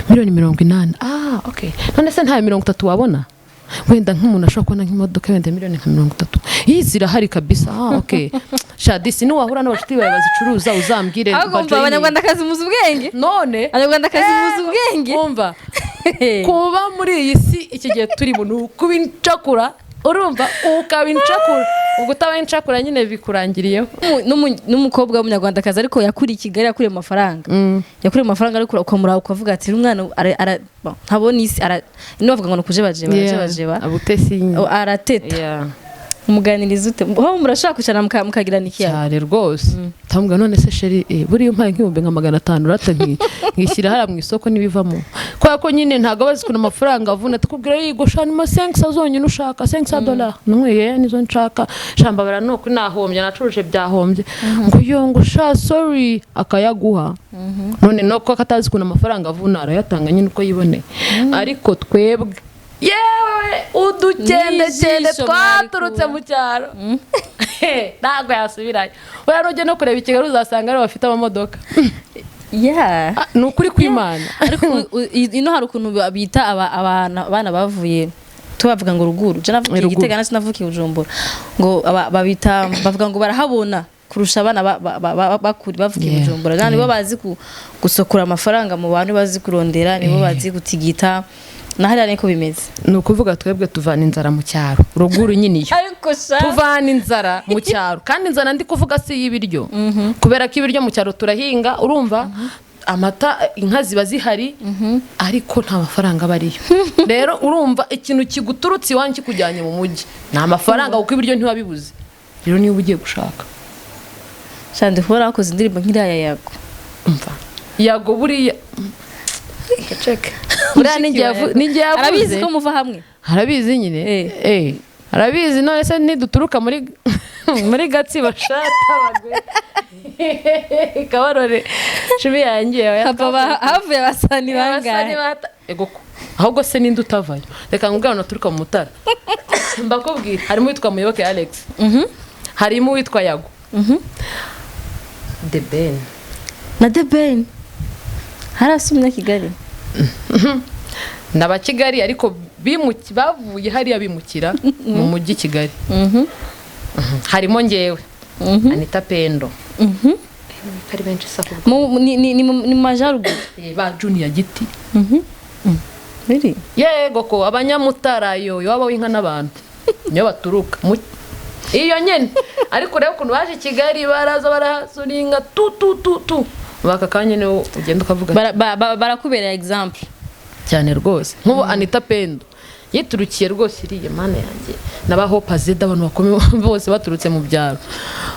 Miliyoni 80. Ah, okay, none se nta 30 wabona? Wenda nk'umuntu ashobora kubona nk'imodoka wenda miliyoni nka 30, iyi zirahari kabisa. Ah, okay, shadisi niwahura n'abashuti bawe bazicuruza uzambwire. Ahubwo umva, Bajoininge. Abanyarwandakazi muzi ubwenge. None Abanyarwandakazi muzi ubwenge. Umva, kuba muri iyi si iki gihe turimo ni ukuba incakura. Urumva, ukaba incakura. Ubwo utabaye incakura nyine bikurangiriyeho. N'umukobwa w'umunyarwandakazi, ariko yakuriye i Kigali, yakuriye mu mafaranga, yakuriye mu mafaranga, ariko ukamuraba ukavuga ati: "Uyu mwana bon, ntabona isi." Ino bavuga ngo ni ukujebajeba, arajebajeba. Abutesi nyine. Oh, arateta. Umuganiriza ute? Ho murashaka kwicarana mukagirana ikiyago? Cyane rwose. Ndamubwira: "None se chéri, buriya umpaye nk'ibihumbi nka 500 urata nkishyira hariya mu isoko n'ibivamo?" Kubera ko nyine ntabwo bazi ukuntu amafaranga avuna. Tukubwira: "Yigo sha, nima 500 zonyine ushaka, $500." Numwe nizo nshaka shamba bara, nuko nahombye, nacuruje byahombye. Ngo yo, ngo sha, sorry, akayaguha. None no ko atazi ukuntu amafaranga avuna, arayatanga nyine uko yiboneye. Ariko twebwe, yewe, udukendekende N'ijisho twaturutse mwarikura. mu cyaro, ntabwo yasubirayo. Buriya nujya no kureba i Kigali uzasanga aribo bafite amamodoka. Ah, ni ukuri kw'Imana. Ariko ino hari ukuntu bita abana bavuye, tubavuga ngo ruguru. Je navukiye Ruguru. Gitega, nasi navukiye Bujumbura, ngo babita, bavuga ngo barahabona kurusha abana bavukiye Bujumbura. Nibo bazi gusokura amafaranga mu bantu, bazi kurondera, nibo bazi gutigita. Na hariya niko bimeze. Ni ukuvuga twebwe tuvana inzara mu cyaro, ruguru nyine iyo. Ariko sha, Tuvana inzara mu cyaro, kandi inzara ndi kuvuga si iy'ibiryo, kubera ko ibiryo mu cyaro turahinga, urumva, amata, inka ziba zihari, ariko nta mafaranga aba ariyo. Rero urumva ikintu kiguturutse iwanyu kikujyanye mu mujyi ni amafaranga, kuko ibiryo ntiwabibuze. Rero niba ugiye gushaka Sha, ndi kubona bakoze indirimbo nk'iriya ya Yago. Umva, Yago buriya gaceke, buriya ninjye yavuze. Arabizi ko muva hamwe? Arabizi nyine. Eh. Eh, arabizi. None se niduturuka muri Gatsibo shata abagore kabarore shumi yanjye. Hava havuye abasani Abasani bangahe? Ego ko ahubwo se ninde utavayo? Reka nkubwire abantu baturuka mu Mutara. Mbakubwira, harimo uwitwa Muyoboke Alex, harimo uwitwa Yago, The Ben. Na The Ben hari asa umunyakigali. Ni abakigali, ariko bavuye hariya bimukira mu mujyi Kigali. Harimo ngewe, Anita Pendo, ari benshi sa ahubwo. Ni mu majyaruguru. Ba Junior Giti. Really? Yego ko abanyamutara yo iwabo w'inka n'abantu niyo baturuka. Iyo nyene. Ariko urebe ukuntu baje i Kigali, baraza barahasuringa tu tu tu tu, baka kanya niwo ugenda ukavuga. Barakubera example. Cyane rwose. Nk'ubu Anita Pendo yiturukiye rwose iriya, mana yanjye, n'abaho Pazeda, abantu bakomeye bose baturutse mu byaro.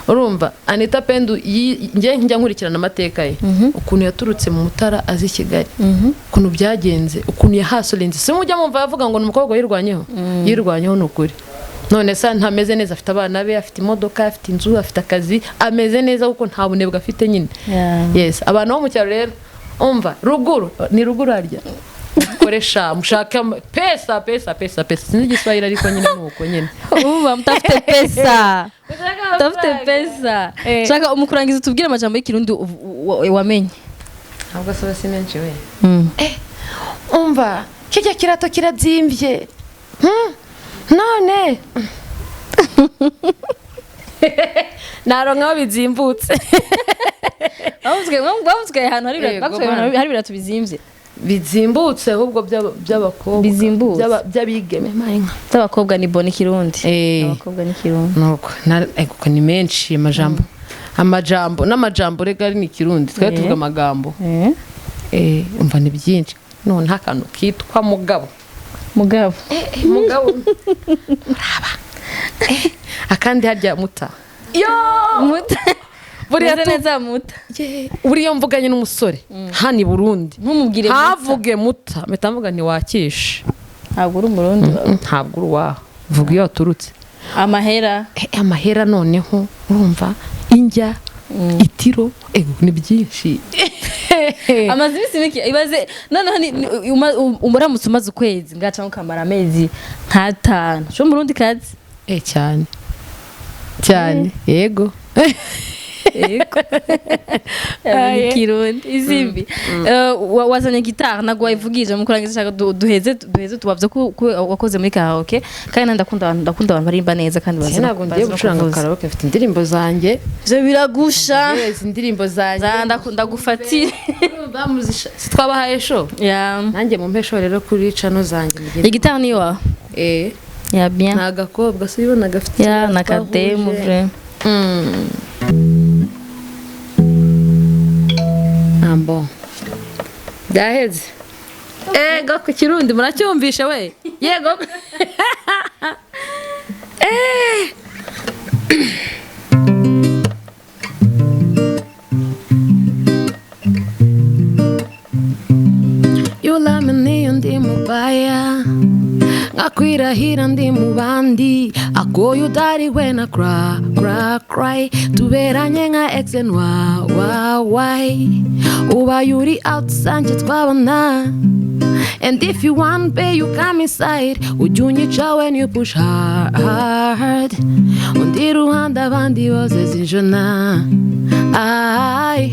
Urumva Anita Pendo, njye njya nkurikirana amateka ye, ukuntu yaturutse mu Mutara azi i Kigali, ukuntu byagenze, ukuntu yahasurinze. Si mujya mumva yavuga ngo ni umukobwa yirwanyeho? Yirwanyeho ni ukuri. None se ntameze neza? Afite abana be, afite imodoka, afite inzu, afite akazi, ameze neza kuko nta bunebwe afite nyine. Yes, abantu bo mu cyaro rero, umva, ruguru ni ruguru harya. Koresha, mushake pesa, pesa, pesa, pesa. Sinzi Igiswahili, ariko nyine ni uko nyine. Uba mutafite pesa, mutafite pesa. Eh. Shaka umukurangiza utubwire amajambo y'Ikirundi wamenye. Ntabwo se si menshi we. Umva, kijya kirato kirazimvye. None naronka aho bizimbutse. Bavuzwe ahantu hari Yego, bavuzwe ahantu bana. hari ibirato bizimvye. Bizimbutse ahubwo by'abakobwa. Bizimbutse. By'abigeme mayinka. By'abakobwa ni bon Ikirundi. Eh. Abakobwa ni Kirundi. Nuko ego ko ni menshi amajambo, amajambo n'amajambo rega ari ni Kirundi twari tuvuga amagambo. Eh. Eh, umva, ni byinshi. None nta kantu kitwa mugabo. Mugabo. Eh, mugabo uraba, akandi harya muta yo. Muta. Buriya Meze neza muta. Ye, buriya mvuganye n'umusore hano i Burundi, Ntumubwire muta. ntavuge muta, mpita mvuga ntiwakishe. Ntabwo uri Umurundi. Ntabwo uri uwaha, vuga iyo waturutse. Amahera. Amahera noneho urumva injya itiro, ego ni byinshi. Amaze iminsi mike, ibaze noneho uramutse umaze ukwezi ngaca ukamara amezi nk'atanu cyo Murundi kazi. Eh, cyane cyane, yego. Yego. Aye. Kirundi izimbi. Wazanye gitari, ntabwo wayivugije. Mu kurangiza nshaka duheze tubavye ko wakoze muri karaoke, kandi nanjye ndakunda abantu barimba neza kandi bazi Ntabwo ngiye bazi no gucuranga kuvuza. karaoke, mfite indirimbo zanjye. Ivyo biragusha. Yes, indirimbo zanjye. Za ndagufatire. Urumva si twabahaye show? Ya. Nanjye mu mpesho rero kuri channel zanjye mugende. Igitari niyo wawe? Eh. Ya bien. Ni agakobwa si ubona gafite Ya na kademu vrai. Ambo. Byaheze. Ego ku Kirundi muracyumvishe we. Yego. Eh. Yulameni ndi mubaya ngakwirahira ndi mu bandi agoye udari we na cry cry cry tuberanye nka ex and y y ubaye uri outside twabona. And if you want, babe, you come inside. Ujya unyica when you push hard. Undi ruhande abandi bose zinjona. Ay,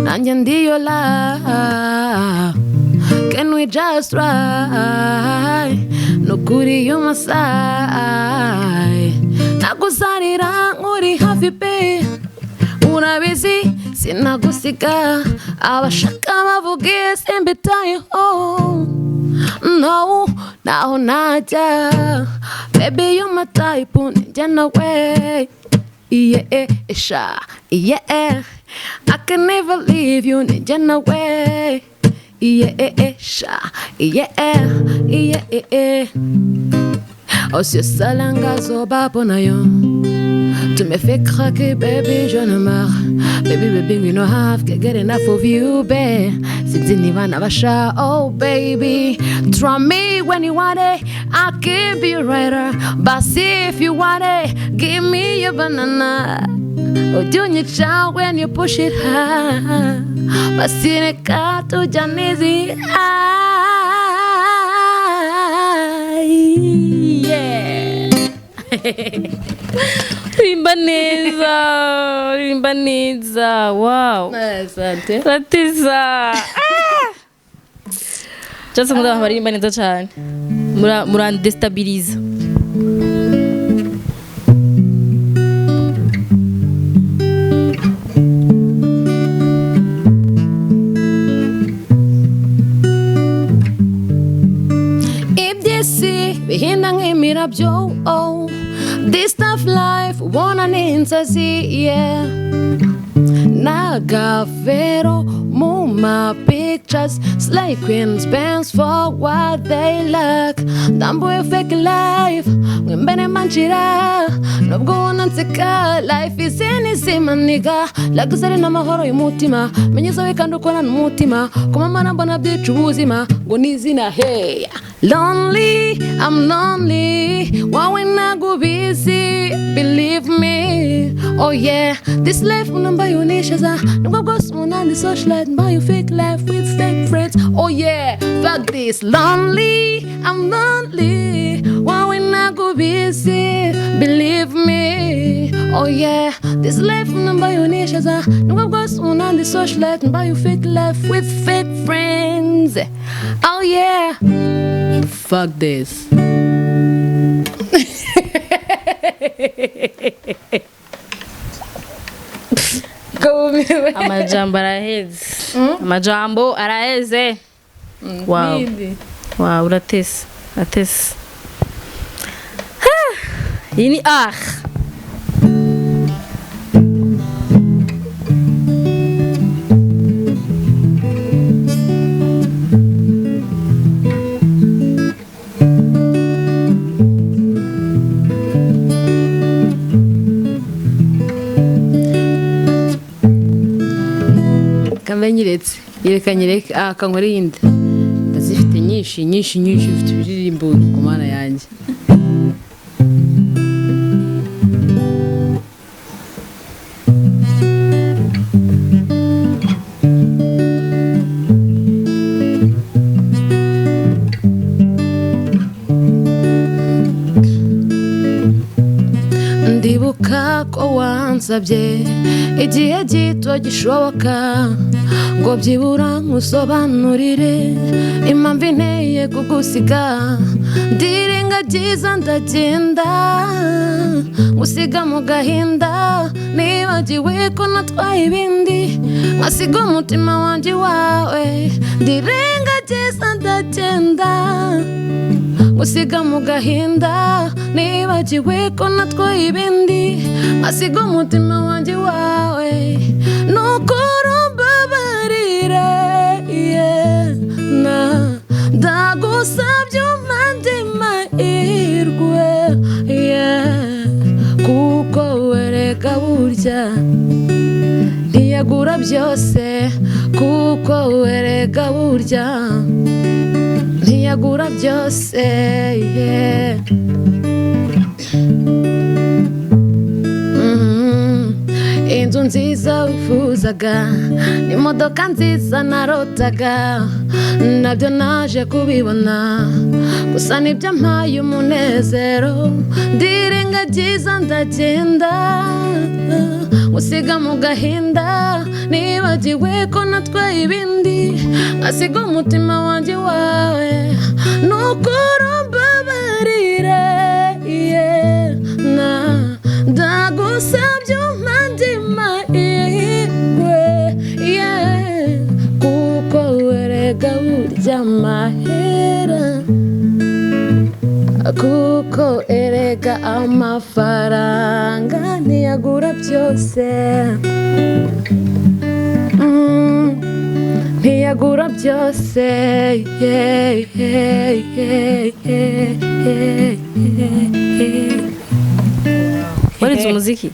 nanjye ndiyo la. Can we just try? Nukuri you my side. Nagusarira nkuri hafi pe. Urabizi sinagusiga. Abashaka bavuge simbitayeho. No, naho najya. Baby, you my type, njye nawe. Yeah, sha, yeah. I can never leave you, njye nawe. Yeah, sha, yeah, yeah. Osio salanga zoba nayo. Tu me fais craquer, baby, je ne meurs. Baby, baby, we no have to get enough of you, babe. Sinzi niba nabasha, oh baby. Try me when you want it, I can be a writer. But see if you want it, give me your banana. Ujya unyica when you push it hard. Basi reka tujyane Yeah. Rimba neza, rimba neza. Wow. Asante. Ratisa. Just muri abantu baririmba neza cyane. Murandestabiliza. Iby'isi bihinda nk'imirabyo, oh. This tough life ubona ni inzozi, yeah. Nagafero mu ma pictures, slay queens spends for what they lack. Ndambuye fake life, mwembene manjira. Nubwo ubona nseka, life is inizima nigga. Laguzari n'amahoro y'umutima, menyeza we kandi ukora n'umutima. Kumamara mbona byica ubuzima, ngo nizina hey. Lonely, I'm lonely. Wawe nagubizi, believe me. Oh yeah, this life unambaye unishaza. Nubwo bwose umunandi socialite, mbaye fake life with fake friends. Oh yeah, fuck this. Lonely, I'm lonely. Wawe nagubizi, believe me. Oh yeah, this life unambaye unishaza. Nubwo bwose umunandi socialite, mbaye fake life with fake friends. Oh yeah. Fuck this. Amajambo araheze. Amajambo araheze. Wow. Wow, uratesa. Uratesa. Iyi ni ah. Nyiretse yereka nyireke akankore yindi ndazifite nyinshi nyinshi nyinshi mfite ibiririmbo ku mana yanjye. Ndibuka ko wansabye igihe gito gishoboka ngo byibura nkusobanurire impamvu inteye kugusiga. Ndirengagiza ndagenda ngusiga mu gahinda, nibagiwe ko natwaye ibindi nkasiga umutima wanjye wawe. Ndirengagiza ndagenda Ngusiga mu gahinda, nibagiwe ko natwaye ibindi, nkasiga umutima wanjye wawe. Nukuri umbabarire, yeah, na ndagusabye umpe mahirwe, yeah, kuko wereka burya ntiyagura byose, kuko wereka burya ntiyagura byose, yeah. Inzu nziza wifuzaga n'imodoka nziza narotaga, nabyo naje kubibona, gusa nibyo mpaye umunezero. Ndirengagiza ndagenda, ngusiga mu gahinda, nibagiwe ko natwaye ibindi, nkasiga umutima wanjye wawe. Nukuri umbabarire, yeah, na ndagusabye umpe mahirwe, yeah, kuko werega burya amahera, kuko erega amafaranga ntiyagura byose, ntiyagura byose, yeah, yeah, yeah, yeah, yeah, yeah. Warize umuziki?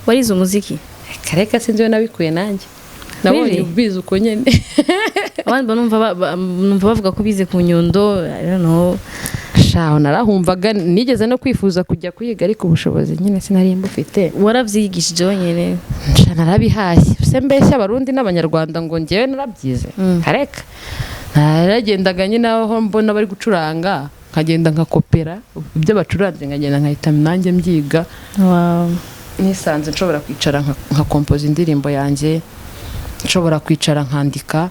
Warize umuziki? Kareka sinzi we nabikuye nanjye. Nabonye Really? ubizi uko nyene. Abandi numva bavuga ko bize ku Nyundo, I don't know. Shaho narahumvaga, nigeze no kwifuza kujya kwiga, ariko ubushobozi nyine sinari mbufite. Waravyigishije wenyene? Nsha narabihashye. Se mbeshya Abarundi n'Abanyarwanda ngo njyewe narabyize? Kareka naragendaga nyine aho mbona bari gucuranga, nkagenda nkakopera ibyo bacuranze, nkagenda nkahita nanjye mbyiga. Wow. Nisanze nshobora kwicara nkakompoza indirimbo yanjye, nshobora kwicara nkandika,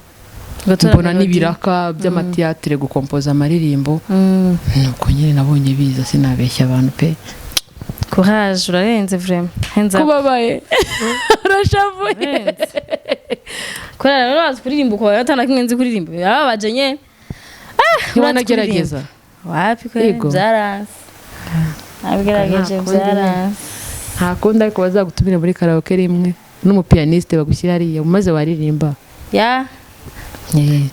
Ugatora mbona melody. n'ibiraka by'amatiyatire gukompoza amaririmbo. Nuko nyine nabonye biza, sinabeshya abantu pe. Courage, urarenze vraiment. Hands up. Kubabaye urashavuye. Urarenze. Kubera rero bazi kuririmba uko atana kimwe nzi kuririmba. Birababaje nyene. Ntiwanagerageza? Wapi kwe, Yego. byaranse. Nabigerageje Nta kundi nyine. byaranse. Nta kundi, ariko bazagutumira muri karaoke rimwe n'umupiyaniste bagushyira hariya maze waririmba. Ya,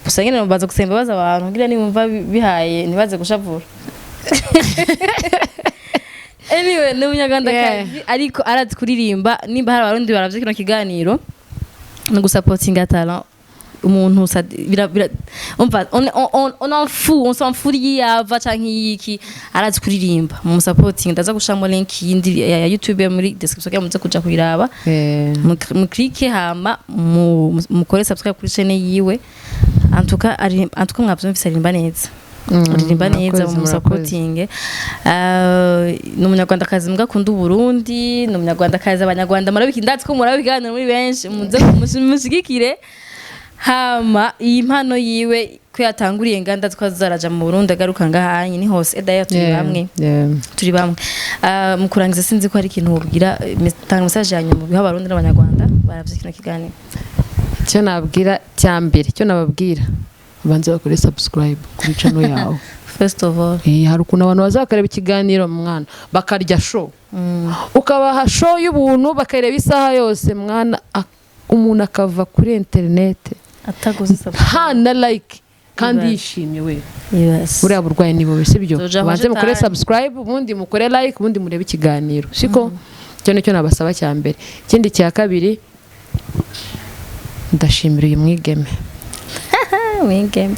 gusa nyine baza gusemba baza abantu kugira nibumva bihaye ntibaze gushavura. Anyway, ni umunyarwandakazi ariko arazi kuririmba. Nimba hari Abarundi baravye kino kiganiro, ni gusapotinga talent umuntu umva, on en fout, on s'en fout yava canke yiki, arazi kuririmba, mu supporting. Ndaza gushiramo link yindi ya YouTube muri description kugira muze kuja kuyiraba, muklike hama mukore subscribe kuri chaîne yiwe. En tout cas en tout cas mwavyumvise, aririmba neza, aririmba neza, Murakoze, mu supporting. Ni umunyarwandakazi mbwa akunda Uburundi, ni umunyarwandakazi. Abanyarwanda murabiki, ndazi ko murabiganira muri benshi, muze mushigikire. Hama iyi mpano yiwe ko yatanguriye nganda, twazaraja mu Burundi agaruka ngahanye ni hose d'ailleurs turi bamwe, turi bamwe. Mu kurangiza, sinzi ko hari ikintu wobwira, tanga message ya nyuma biha Abarundi n'Abanyarwanda baravye kino kiganiro. Icyo nabwira cya mbere, icyo nababwira, banze bakore subscribe kuri channel yawe. First of all. Hari ukuntu abantu bazakareba ikiganiro mwana bakarya show, ukabaha show y'ubuntu bakareba isaha yose mwana, umuntu akava kuri interinete ataguze subscribe, nta na like kandi Yes. yishimye we. Yes. Buriya burwayi ni bubi, sibyo? Tuja Banze mukore kwa subscribe, ubundi mukore like, ubundi murebe ikiganiro, siko? Icyo nicyo nabasaba cya mbere. Ikindi cya kabiri, ndashimira uyu mwigeme. Wingeme.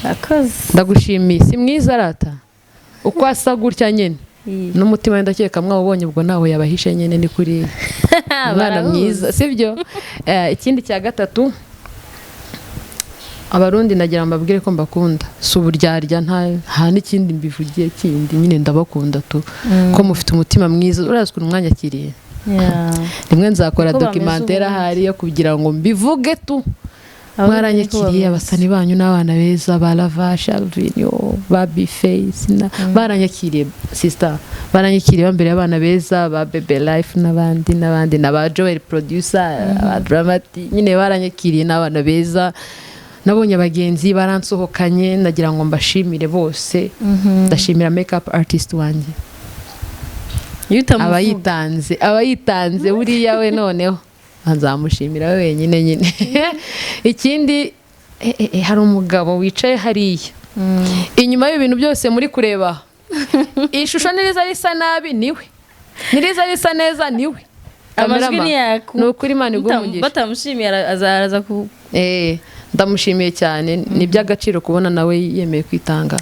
Akoze. Ndagushimiye, si mwiza arata uko asa gutya nyine n'umutima we, ndakeka mwawubonye, ubwo ntawe yabahishe nyine, ni kuri umwana Barahuza. mwiza, sibyo? Ikindi cya gatatu, Abarundi nagira ngo mbabwire ko mbakunda, si uburyarya, nta n'ikindi mbivugiye kindi nyine, ndabakunda tu, ko mufite umutima mwiza. Urazi ukuntu mwanyakiriye. Rimwe nzakora Niko bameze documentaire ubundi. ahari yo kugira ngo mbivuge tu. Abarundi niko Mwaranyakiriye, bameze. abasani banyu n'abana beza ba Lava Shalvinio, ba Bface baranyakiriye, sister, baranyakiriye bambere abana beza ba Bebe Life n'abandi n'abandi na ba Joel producer, ba Dramati nyine baranyakiriye n'abana beza. Nabonye abagenzi baransohokanye, ndagira ngo mbashimire bose. Ndashimira makeup artist wanjye. Iyo utamuvuga. Abayitanze, abayitanze buriya we noneho nzamushimira we wenyine nyine. Ikindi, hari umugabo wicaye hariya inyuma y'ibintu byose muri kureba. Ishusho niriza risa nabi niwe, niriza risa neza niwe. Amajwi Cameraman, niyaku. Ni ukuri, Imana iguhe umugisha. Batamushimiye araza ku Ndamushimiye cyane, ni iby'agaciro kubona nawe yemeye kwitanga.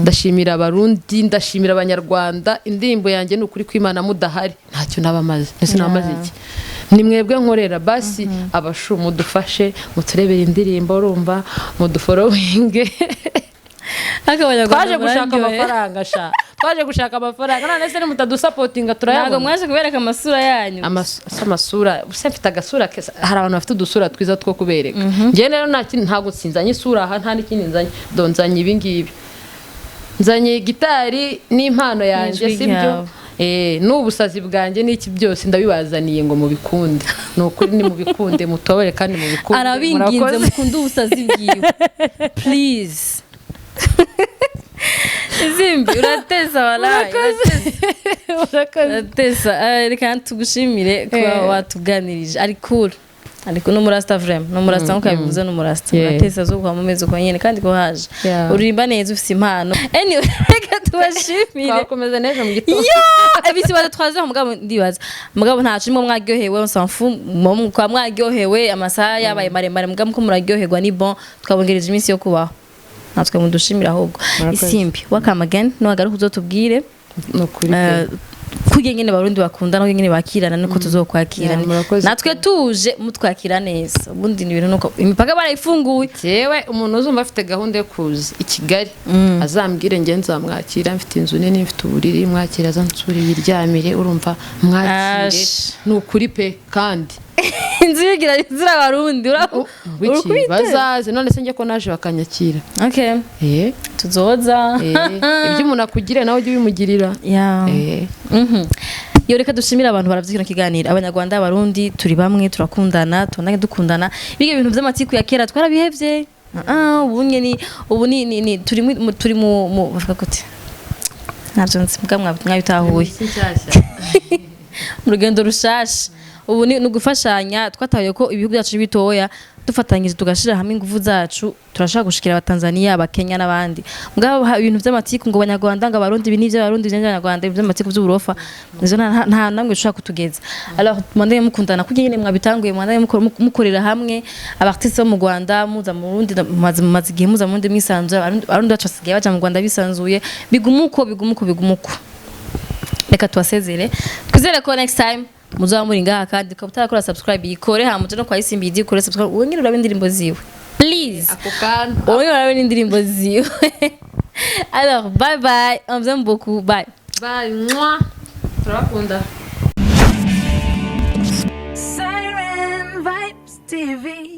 Ndashimira Abarundi, ndashimira Abanyarwanda. Indirimbo yanjye, ni ukuri kw'Imana, mudahari ntacyo naba maze. Ese namaze iki? Ni mwebwe nkorera. Basi abashu mudufashe muturebere indirimbo, urumva, mudufollowinge. Ariko Abanyarwanda Twaje gushaka muraryohe. amafaranga sha, twaje gushaka amafaranga. None se nimutadusupportinga Ntabwo turayabona? mwaje kubereka amasura yanyu. Si amasura se, mfite agasura keza. Hari abantu bafite udusura twiza two kubereka. Njyewe rero nta kindi, ntabwo sinzanye isura aha, nta n'ikindi nzanye. Do nzanye ibi ngibi, nzanye gitari n'impano yanjye. N'ijwi Sibyo? ryawe. N'ubusazi bwanjye n'iki byose ndabibazaniye ngo mubikunde. Ni ukuri, ni mubikunde, mutobere kandi mubikunde. Arabinginze. Murakoze. Mukunde ubusazi bwiwe, please. Izimbi, urateza walayi. Murakoze. Urateza. Reka tugushimire kuba watuganirije. Ari cool, ariko no murasta, vraiment no murasta, nkuko yabivuze, no murasta. Urateza zo kwa mumeze uko nyene kandi ko haje. Uririmba neza, ufite impano. Anyway, reka tubashimire. Twakomeza n'ejo mu gitondo. Ya, ebisi baza 3 heures, mugabo ndibaza, mugabo ntaco nimwe mwaryohewe, on s'en fout. Kwa mwaryohewe, amasaha yabaye maremare, mugabo ko muraryoherwa ni bon, twabongereje iminsi yo kubaho. Natwe mudushimira ahubwo. Murakoze. Isimbi, welcome again. Nuwagaruka uzotubwire. Ni ukuri pe. Kurya nyene Barundi bakundana, kurya nyene bakirana, niko tuzokwakira. Yeah, murakoze. Natwe tuje mutwakira neza. Ubundi ni ibintu nuko imipaka barayifunguye. Jewe umuntu uzumva afite gahunda yo kuza i Kigali azambwire, njye nzamwakira. Mfite inzu nini, mfite uburiri, mwakira azansure yiryamire, urumva, mwakire. Ash. Ni ukuri pe kandi. Inzu yigira inzira Abarundi Wiki urukubite. Bazaze. None se njye ko naje bakanyakira? Okay. Tuzoza. Ibyo umuntu akugirira nawe ujye ubimugirira. Yo, reka dushimire abantu baravye kino kiganiro. Abanyarwanda, Abarundi, turi bamwe, turakundana, tubandanye dukundana. Biga ibintu vy'amatiku ya kera twarabihevye. Ah, ubu nye ni ubu ni turi mu bavuga gute, ntabyo nzi, mbwa mwabitahuye. Isi nshyashya. Mu rugendo rushasha ubu ni ugufashanya. Twatahuye ko ibihugu byacu ari bitoya, dufatanyije tugashira hamwe ingufu zacu turashaka gushikira Abatanzania, Abakenya n'abandi. Mugabo ibintu vy'amatiku ngo Abanyarwanda, ngo Abarundi, ibi ni ivy'Abarundi, ibi ni ivy'Abanyarwanda, ibintu vy'amatiku vy'uburofa nizo nta namwe bishobora kutugeza. Alors mwandanye mukundana kuko nyene mwabitanguye, mwandanye mukorera hamwe. Abartiste bo mu Rwanda muza mu Burundi, mumaze igihe muza mu Burundi mwisanzuye. Abarundi bacu basigaye baja mu Rwanda bisanzuye. Bigumuko, bigumuko, bigumuko. Reka tubasezere, twizere ko next time muzaba muri ngaha. Kandi ukaba utarakora subscribe, yikore, hama uje no kwa Isimbi yidi ukore subscribe, wongere urabe indirimbo ziwe, please. Ako kantu. Wongere urabe n'indirimbo ziwe. Alors bye bye, on vous aime beaucoup, bye. Bye. Mwah. Turabakunda. Siren Vibes TV.